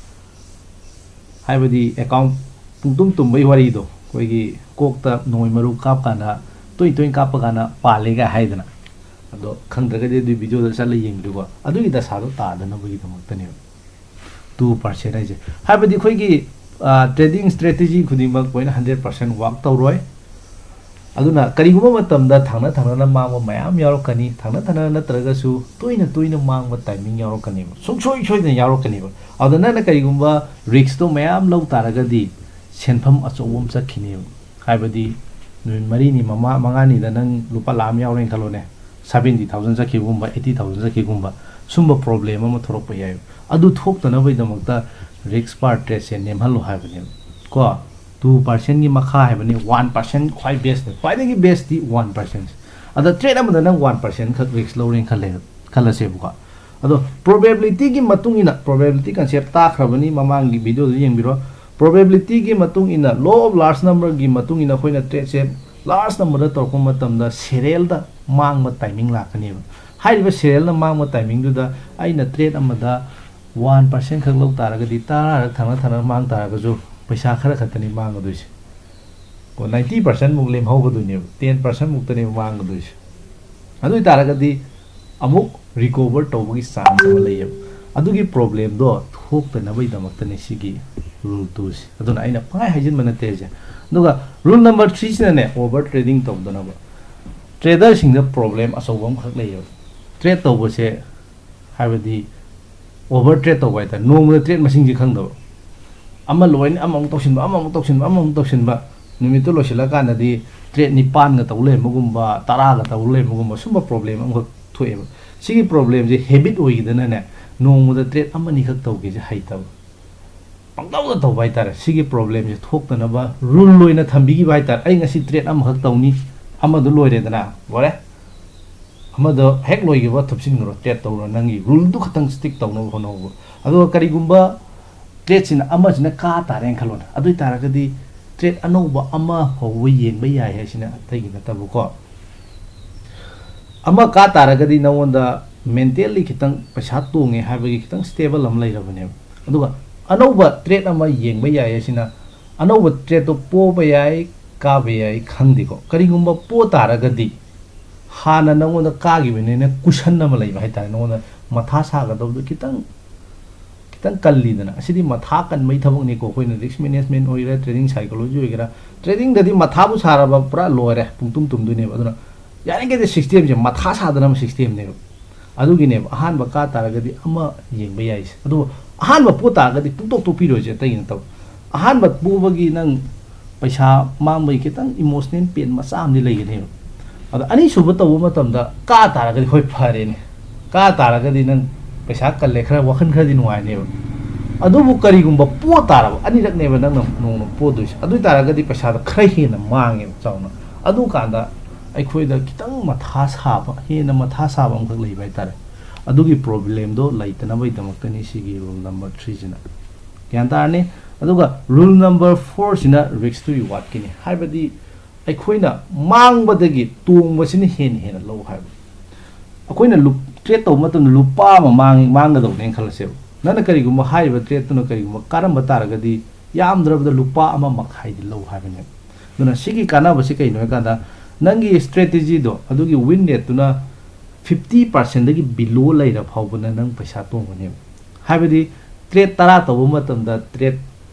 ꯍꯥꯏꯕꯗꯤ account ꯄꯨꯡꯇꯨꯝ ꯇꯨꯝꯕꯩ ꯋꯥꯔꯤꯗꯣ, ꯑꯩꯈꯣꯏꯒꯤ ꯀꯣꯛꯇ ꯅꯣꯡꯃꯩ ꯃꯔꯨ ꯀꯥꯞꯀꯥꯟꯗ, ꯇꯣꯏ ꯇꯣꯏꯅ ꯀꯥꯞꯄ ꯀꯥꯟꯗ ꯄꯥꯜꯂꯦꯒ ꯍꯥꯏꯗꯅ꯫ ꯑꯗꯣ ꯈꯪꯗ꯭ꯔꯒꯗꯤ ꯑꯗꯨꯒꯤ video ꯗ ꯆꯠꯂ ꯌꯦꯡꯕꯤꯌꯨꯀꯣ꯫ ꯑꯗꯨꯒꯤ ꯗꯁꯥꯗꯣ ꯇꯥꯗꯅꯕꯒꯤꯗꯃꯛꯇꯅꯦꯕ two percent ꯍꯥꯏꯁꯦ꯫ ꯍꯥꯏꯕꯗꯤ ꯑꯩꯈꯣꯏꯒꯤ, ꯑ, trading strategy ꯈꯨꯗꯤꯡꯃꯛ ꯂꯣꯏꯅ hundred percent work ꯇꯧꯔꯣꯏ꯫ ꯑꯗꯨꯅ ꯀꯔꯤꯒꯨꯝꯕ ꯃꯇꯝꯗ ꯊꯪꯅ ꯊꯪꯅꯅ ꯃꯥꯡꯕ ꯃꯌꯥꯝ ꯌꯥꯎꯔꯛꯀꯅꯤ, ꯊꯪꯅ ꯊꯪꯅꯅ ꯅꯠꯇ꯭ꯔꯒꯁꯨ ꯇꯣꯏꯅ ꯇꯣꯏꯅ ꯃꯥꯡꯕ timing ꯌꯥꯎꯔꯛꯀꯅꯦꯕ, ꯁꯨꯡꯁꯣꯏ ꯁꯣꯏꯗꯅ ꯌꯥꯎꯔꯛꯀꯅꯦꯕ꯫ ꯑꯗꯨꯗ ꯅꯪꯅ ꯀꯔꯤꯒꯨꯝꯕ risk ꯇꯣ ꯃꯌꯥꯝ ꯂꯧ ꯇꯥꯔꯒꯗꯤ ꯁꯦꯟꯐꯝ ꯑꯆꯧꯕ ꯑꯃ ꯆꯠꯈꯤꯅꯦꯕ꯫ ꯍꯥꯏꯕꯗꯤ ꯅꯨꯃꯤꯠ ꯃꯔꯤꯅꯤ ꯃꯃꯥ-, ꯃꯉꯥꯅꯤꯗ ꯅꯪ ꯂꯨꯄꯥ ꯂꯥꯈ ꯑꯃ ꯌꯥꯎꯔꯦꯅ ꯈꯜꯂꯣꯅꯦ, seventy thousand ꯆꯠꯈꯤꯕꯒꯨꯝꯕ, eighty thousand ꯆꯠꯈꯤꯕꯒꯨꯝꯕ, ꯁꯨꯝꯕ problem ꯑꯃ ꯊꯣꯛꯂꯛꯄ ꯌꯥꯏꯕ꯫ ꯑꯗꯨ ꯊꯣꯛꯇꯅꯕꯒꯤꯗꯃꯛꯇ risk per trade ꯁꯦ ꯅꯦꯝꯍꯜꯂꯣ ꯍꯥꯏꯕꯅꯦꯕ ꯀꯣ꯫ Two percent ꯒꯤ ꯃꯈꯥ ꯍꯥꯏꯕꯅꯤ, one percent ꯈ꯭ꯋꯥꯏ best ꯅꯤ, ꯈ꯭ꯋꯥꯏꯗꯒꯤ best ꯇꯤ one percent꯫ ꯑꯗ trade ꯑꯃꯗ ꯅꯪ one percent ꯈꯛ risk ꯂꯧꯔꯦꯅ ꯈꯜꯂꯦ, ꯈꯜꯂꯁꯦꯕꯀꯣ꯫ ꯑꯗꯣ probability ꯒꯤ ꯃꯇꯨꯡ ꯏꯟꯅ, probability concept ꯇꯥꯈ꯭ꯔꯕꯅꯤ, ꯃꯃꯥꯡꯒꯤ video ꯗ ꯌꯦꯡꯕꯤꯔꯣ꯫ Probability ꯒꯤ ꯃꯇꯨꯡ ꯏꯟꯅ, law of large number ꯒꯤ ꯃꯇꯨꯡ ꯏꯟꯅ ꯑꯩꯈꯣꯏꯅ trade ꯁꯦ large number ꯗ ꯇꯧꯔꯛꯄ ꯃꯇꯝꯗ serial ꯗ ꯃꯥꯡꯕ ꯇꯥꯏꯃꯤꯡ ꯂꯥꯛꯀꯅꯦꯕ꯫ ꯍꯥꯏꯔꯤꯕ ꯁꯦꯔꯦꯜꯅ ꯃꯥꯡꯕ ꯇꯥꯏꯃꯤꯡꯗꯨꯗ ꯑꯩꯅ ꯇ꯭ꯔꯦꯠ ꯑꯃꯗ ꯋꯥꯟ ꯄꯥꯔꯁꯦꯟ ꯈꯛ ꯂꯧ ꯇꯥꯔꯒꯗꯤ, ꯇꯔꯥꯔꯛ ꯊꯪꯅ ꯊꯪꯅ ꯃꯥꯡ ꯇꯥꯔꯒꯁꯨ ꯄꯩꯁꯥ ꯈꯔ ꯈꯛꯇꯅꯤ ꯃꯥꯡꯒꯗꯣꯏꯁꯦ꯫ ꯀꯣ, ꯅꯥꯏꯟꯇꯤ ꯄꯥꯔꯁꯦꯟꯃꯨꯛ ꯂꯦꯝꯍꯧꯒꯗꯣꯏꯅꯦꯕ, ꯇꯦꯟ ꯄꯥꯔꯁꯦꯟꯃꯨꯛꯇꯅꯦꯕ ꯃꯥꯡꯒꯗꯣꯏꯁꯦ꯫ ꯑꯗꯨ ꯑꯣꯏ ꯇꯥꯔꯒꯗꯤ ꯑꯃꯨꯛ ꯔꯤꯀꯣꯚꯔ ꯇꯧꯕꯒꯤ ꯆꯥꯟꯁ ꯑꯃ ꯂꯩꯌꯦꯕ꯫ ꯑꯗꯨꯒꯤ ꯄ꯭ꯔꯣꯕ꯭ꯂꯦꯝꯗꯣ ꯊꯣꯛꯇꯅꯕꯒꯤꯗꯃꯛꯇꯅꯦ ꯁꯤꯒꯤ ꯔꯨꯜ ꯇꯨꯁꯦ꯫ ꯑꯗꯨꯅ ꯑꯩꯅ ꯄꯪꯍꯥꯏ ꯍꯥꯏꯖꯤꯟꯕ ꯅꯠꯇꯦ ꯍꯥꯏꯁꯦ꯫ ꯑꯗꯨꯒ ꯔꯨꯜ ꯅꯝꯕꯔ ꯊ꯭ꯔꯤꯁꯤꯅꯅꯦ, ꯑꯣꯚꯔ ꯇ꯭ꯔꯦꯗꯤꯡ ꯇꯧꯗꯅꯕ꯫ ꯇ꯭ꯔꯦꯗꯔꯁꯤꯡꯗ ꯄ꯭ꯔꯣꯕ꯭ꯂꯦꯝ ꯑꯆꯧꯕ ꯑꯃꯈꯛ ꯂꯩꯌꯦꯕ꯫ ꯇ꯭ꯔꯦꯠ ꯇꯧꯕꯁꯦ, ꯍꯥꯏꯕꯗꯤ ꯑꯣꯚꯔ ꯇ꯭ꯔꯦꯠ ꯇꯧꯕ ꯍꯥꯏꯇꯥꯔꯦ, ꯅꯣꯡꯃꯗ ꯇ꯭ꯔꯦꯠ ꯃꯁꯤꯡꯁꯦ ꯈꯪꯗꯕ, ꯑꯃ ꯂꯣꯏꯅ ꯑꯃꯃꯨꯛ ꯇꯧꯁꯤꯟꯕ, ꯑꯃꯃꯨꯛ ꯇꯧꯁꯤꯟꯕ, ꯑꯃꯃꯨꯛ ꯇꯧꯁꯤꯟꯕ, ꯅꯨꯃꯤꯠꯇꯨ ꯂꯣꯏꯁꯤꯜꯂꯀꯥꯟꯗꯗꯤ ꯇ꯭ꯔꯦꯠ ꯅꯤꯄꯥꯟꯒ ꯇꯧ ꯂꯩꯔꯝꯕꯒꯨꯝꯕ, ꯇꯔꯥꯒ ꯇꯧ ꯂꯩꯔꯝꯕꯒꯨꯝꯕ, ꯁꯨꯝꯕ ꯄ꯭ꯔꯣꯕ꯭ꯂꯦꯝ ꯑꯃꯈꯛ ꯊꯣꯛꯑꯦꯕ꯫ ꯁꯤꯒꯤ ꯄ꯭ꯔꯣꯕ꯭ꯂꯦꯝꯁꯦ ꯍꯦꯕꯤꯠ ꯑꯣꯏꯈꯤꯗꯅꯅꯦ, ꯅꯣꯡꯃꯗ ꯇ꯭ꯔꯦꯠ ꯑꯃꯅꯤꯈꯛ ꯇꯧꯒꯦꯁꯦ ꯍꯩꯇꯕ, ꯄꯪꯇꯧꯗ ꯇꯧꯕ ꯍꯥꯏꯇꯥꯔꯦ꯫ ꯁꯤꯒꯤ ꯄ꯭ꯔꯣꯕ꯭ꯂꯦꯝꯁꯦ ꯊꯣꯛꯇꯅꯕ ꯔꯨꯜ ꯑꯣꯏꯅ ꯊꯝꯕꯤꯈꯤꯕ ꯍꯥꯏꯇꯥꯔꯦ꯫ ꯑꯩ ꯉꯁꯤ ꯇ꯭ꯔꯦꯠ ꯑꯃꯈꯛ ꯇꯧꯅꯤ, ꯑꯃꯗꯨ ꯂꯣꯏꯔꯦꯗꯅ, ꯂꯣꯏꯔꯦ, ꯑꯃꯗꯣ ꯍꯦꯛ ꯂꯣꯏꯈꯤꯕ ꯊꯨꯞꯆꯤꯟꯈ꯭ꯔꯣ, ꯇ꯭ꯔꯦꯠ ꯇꯧꯔꯣ, ꯅꯪꯒꯤ ꯔꯨꯜꯗꯨ ꯈꯛꯇꯪ ꯁ꯭ꯇꯤꯛ ꯇꯧꯅꯕ ꯍꯣꯠꯅꯧꯕ꯫ ꯑꯗꯨꯒ ꯀꯔꯤꯒꯨꯝꯕ ꯇ꯭ꯔꯦꯠꯁꯤꯅ ꯑꯃꯁꯤꯅ ꯀꯥ ꯇꯥꯔꯦꯅ ꯈꯜꯂꯣꯅꯦ, ꯑꯗꯨ ꯑꯣꯏ ꯇꯥꯔꯒꯗꯤ ꯇ꯭ꯔꯦꯠ ꯑꯅꯧꯕ ꯑꯃ ꯍꯧꯕ ꯌꯦꯡꯕ ꯌꯥꯏ ꯍꯥꯏꯁꯤꯅ ꯑꯇꯩꯒꯤ ꯅꯠꯇꯕꯀꯣ꯫ ꯑꯃ ꯀꯥ ꯇꯥꯔꯒꯗꯤ ꯅꯉꯣꯟꯗ ꯃꯦꯟꯇꯦꯜꯂꯤ ꯈꯤꯇꯪ ꯄꯩꯁꯥ ꯇꯣꯡꯉꯦ ꯍꯥꯏꯕꯒꯤ ꯈꯤꯇꯪ ꯁ꯭ꯇꯦꯕꯜ ꯑꯃ ꯂꯩꯔꯕꯅꯦꯕ꯫ ꯑꯗꯨꯒ ꯑꯅꯧꯕ ꯇ꯭ꯔꯦꯠ ꯑꯃ ꯌꯦꯡꯕ ꯌꯥꯏ ꯍꯥꯏꯁꯤꯅ, ꯑꯅꯧꯕ ꯇ꯭ꯔꯦꯠꯇꯣ ꯄꯣꯕ ꯌꯥꯏ, ꯀꯥꯕ ꯌꯥꯏ, ꯈꯪꯗꯦꯀꯣ꯫ ꯀꯔꯤꯒꯨꯝꯕ ꯄꯣ ꯇꯥꯔꯒꯗꯤ ꯍꯥꯟꯅ ꯅꯉꯣꯟꯗ ꯀꯥꯈꯤꯕꯅꯤꯅ ꯀꯨꯁꯟ ꯑꯃ ꯂꯩꯕ ꯍꯥꯏꯇꯥꯔꯦ, ꯅꯉꯣꯟꯗ ꯃꯊꯥ ꯁꯥꯒꯗꯕꯗꯣ ꯈꯤꯇꯪ, ꯈꯤꯇꯪ ꯀꯜꯂꯤꯗꯅ꯫ ꯑꯁꯤꯗꯤ ꯃꯊꯥ ꯀꯟꯕꯒꯤ ꯊꯕꯛꯅꯤꯀꯣ꯫ ꯑꯩꯈꯣꯏꯅ ꯔꯤꯁꯛ ꯃꯦꯅꯦꯖꯃꯦꯟ ꯑꯣꯏꯒꯦꯔꯥ, ꯇ꯭ꯔꯦꯗꯤꯡ ꯁꯥꯏꯀꯣꯂꯣꯖꯤ ꯑꯣꯏꯒꯦꯔꯥ, ꯇ꯭ꯔꯦꯗꯤꯡꯗꯗꯤ ꯃꯊꯥꯕꯨ ꯁꯥꯔꯕ ꯄꯨꯔꯥ ꯂꯣꯏꯔꯦ, ꯄꯨꯡꯇꯨꯝ ꯇꯨꯝꯗꯣꯏꯅꯦꯕ꯫ ꯑꯗꯨꯅ ꯌꯥꯔꯤꯈꯩꯗꯤ ꯁꯤꯁꯇꯦꯝꯁꯦ ꯃꯊꯥ ꯁꯥꯗꯅꯕ ꯁꯤꯁꯇꯦꯝꯅꯦꯕ꯫ ꯑꯗꯨꯒꯤꯅꯦꯕ ꯑꯍꯥꯟꯕ ꯀꯥ ꯇꯥꯔꯒꯗꯤ ꯑꯃ ꯌꯦꯡꯕ ꯌꯥꯏꯁꯦ꯫ ꯑꯗꯨꯕꯨ ꯑꯍꯥꯟꯕ ꯄꯣ ꯇꯥꯔꯒꯗꯤ ꯄꯨꯡꯇꯣꯛ ꯇꯣꯛꯄꯤꯔꯣꯏꯁꯦ, ꯑꯇꯩꯒꯤ ꯅꯠꯇꯕ꯫ ꯑꯍꯥꯟꯕ ꯄꯣꯕꯒꯤ ꯅꯪ ꯄꯩꯁꯥ ꯃꯥꯡꯕꯒꯤ ꯈꯤꯇꯪ ꯏꯃꯣꯁꯅꯦꯜ ꯄꯦꯟ ꯃꯆꯥ ꯑꯃꯗꯤ ꯂꯩꯒꯅꯦꯕ꯫ ꯑꯗꯣ ꯑꯅꯤꯁꯨꯕ ꯇꯧꯕ ꯃꯇꯝꯗ ꯀꯥ ꯇꯥꯔꯒꯗꯤ ꯍꯣꯏ ꯐꯔꯦꯅꯦ, ꯀꯥ ꯇꯥꯔꯒꯗꯤ ꯅꯪ ꯄꯩꯁꯥ ꯀꯜꯂꯦ, ꯈꯔ ꯋꯥꯈꯜ ꯈꯔꯗꯤ ꯅꯨꯡꯉꯥꯏꯅꯦꯕ꯫ ꯑꯗꯨꯕꯨ ꯀꯔꯤꯒꯨꯝꯕ ꯄꯣ ꯇꯥꯔꯕ, ꯑꯅꯤꯔꯛꯅꯦꯕ ꯅꯪꯅ ꯅꯣꯡꯃ ꯄꯣꯗꯣꯏꯁꯦ, ꯑꯗꯨ ꯑꯣꯏ ꯇꯥꯔꯒꯗꯤ ꯄꯩꯁꯥꯗꯣ ꯈꯔ ꯍꯦꯟꯅ ꯃꯥꯡꯉꯦꯕ ꯆꯥꯎꯅ꯫ ꯑꯗꯨꯀꯥꯟꯗ ꯑꯩꯈꯣꯏꯗ ꯈꯤꯇꯪ ꯃꯊꯥ ꯁꯥꯕ, ꯍꯦꯟꯅ ꯃꯊꯥ ꯁꯥꯕ ꯑꯃꯈꯛ ꯂꯩꯕ ꯍꯥꯏꯇꯥꯔꯦ꯫ ꯑꯗꯨꯒꯤ ꯄ꯭ꯔꯣꯕ꯭ꯂꯦꯝꯗꯣ ꯂꯩꯇꯅꯕꯒꯤꯗꯃꯛꯇꯅꯤ ꯁꯤꯒꯤ ꯔꯨꯜ ꯅꯝꯕꯔ ꯊ꯭ꯔꯤꯁꯤꯅ꯫ ꯒ꯭ꯌꯥꯟ ꯇꯥꯔꯅꯤ? ꯑꯗꯨꯒ ꯔꯨꯜ ꯅꯝꯕꯔ ꯐꯣꯔꯁꯤꯅ ꯔꯤꯁꯛ ꯇꯨ ꯔꯤꯋꯥꯔꯗꯀꯤꯅꯤ꯫ ꯍꯥꯏꯕꯗꯤ ꯑꯩꯈꯣꯏꯅ ꯃꯥꯡꯕꯗꯒꯤ ꯇꯣꯡꯕꯁꯤꯅ ꯍꯦꯟꯅ ꯍꯦꯟꯅ ꯂꯧ ꯍꯥꯏꯕ꯫ ꯑꯩꯈꯣꯏꯅ ꯇ꯭ꯔꯦꯠ ꯇꯧꯕ ꯃꯇꯝꯗ ꯂꯨꯄꯥ ꯑꯃ ꯃꯥꯡꯉꯤ, ꯃꯥꯡꯒꯗꯧꯕꯅꯦꯅ ꯈꯜꯂꯁꯦꯕ꯫ ꯅꯪꯅ ꯀꯔꯤꯒꯨꯝꯕ ꯍꯥꯏꯔꯤꯕ ꯇ꯭ꯔꯦꯠꯇꯨꯅ ꯀꯔꯤꯒꯨꯝꯕ ꯀꯥꯔꯝꯕ ꯇꯥꯔꯒꯗꯤ, ꯌꯥꯝꯗ꯭ꯔꯕꯗ ꯂꯨꯄꯥ ꯑꯃ ꯃꯈꯥꯏꯗꯤ ꯂꯧ ꯍꯥꯏꯕꯅꯦꯕ꯫ ꯑꯗꯨꯅ ꯁꯤꯒꯤ ꯀꯥꯟꯅꯕꯁꯤ ꯀꯩꯅꯣ ꯍꯥꯏꯀꯥꯟꯗ, ꯅꯪꯒꯤ ꯏꯁꯇ꯭ꯔꯦꯇꯦꯖꯤꯗꯣ, ꯑꯗꯨꯒꯤ ꯋꯤꯟ ꯔꯦꯠꯇꯨꯅ ꯐꯤꯐꯇꯤ ꯄꯥꯔꯁꯦꯟꯗꯒꯤ ꯕꯤꯂꯣ ꯂꯩꯔ ꯐꯥꯎꯕꯅ ꯅꯪ ꯄꯩꯁꯥ ꯇꯣꯡꯒꯅꯦꯕ꯫ ꯍꯥꯏꯕꯗꯤ ꯇ꯭ꯔꯦꯠ ꯇꯔꯥ ꯇꯧꯕ ꯃꯇꯝꯗ ꯇ꯭ꯔꯦꯠ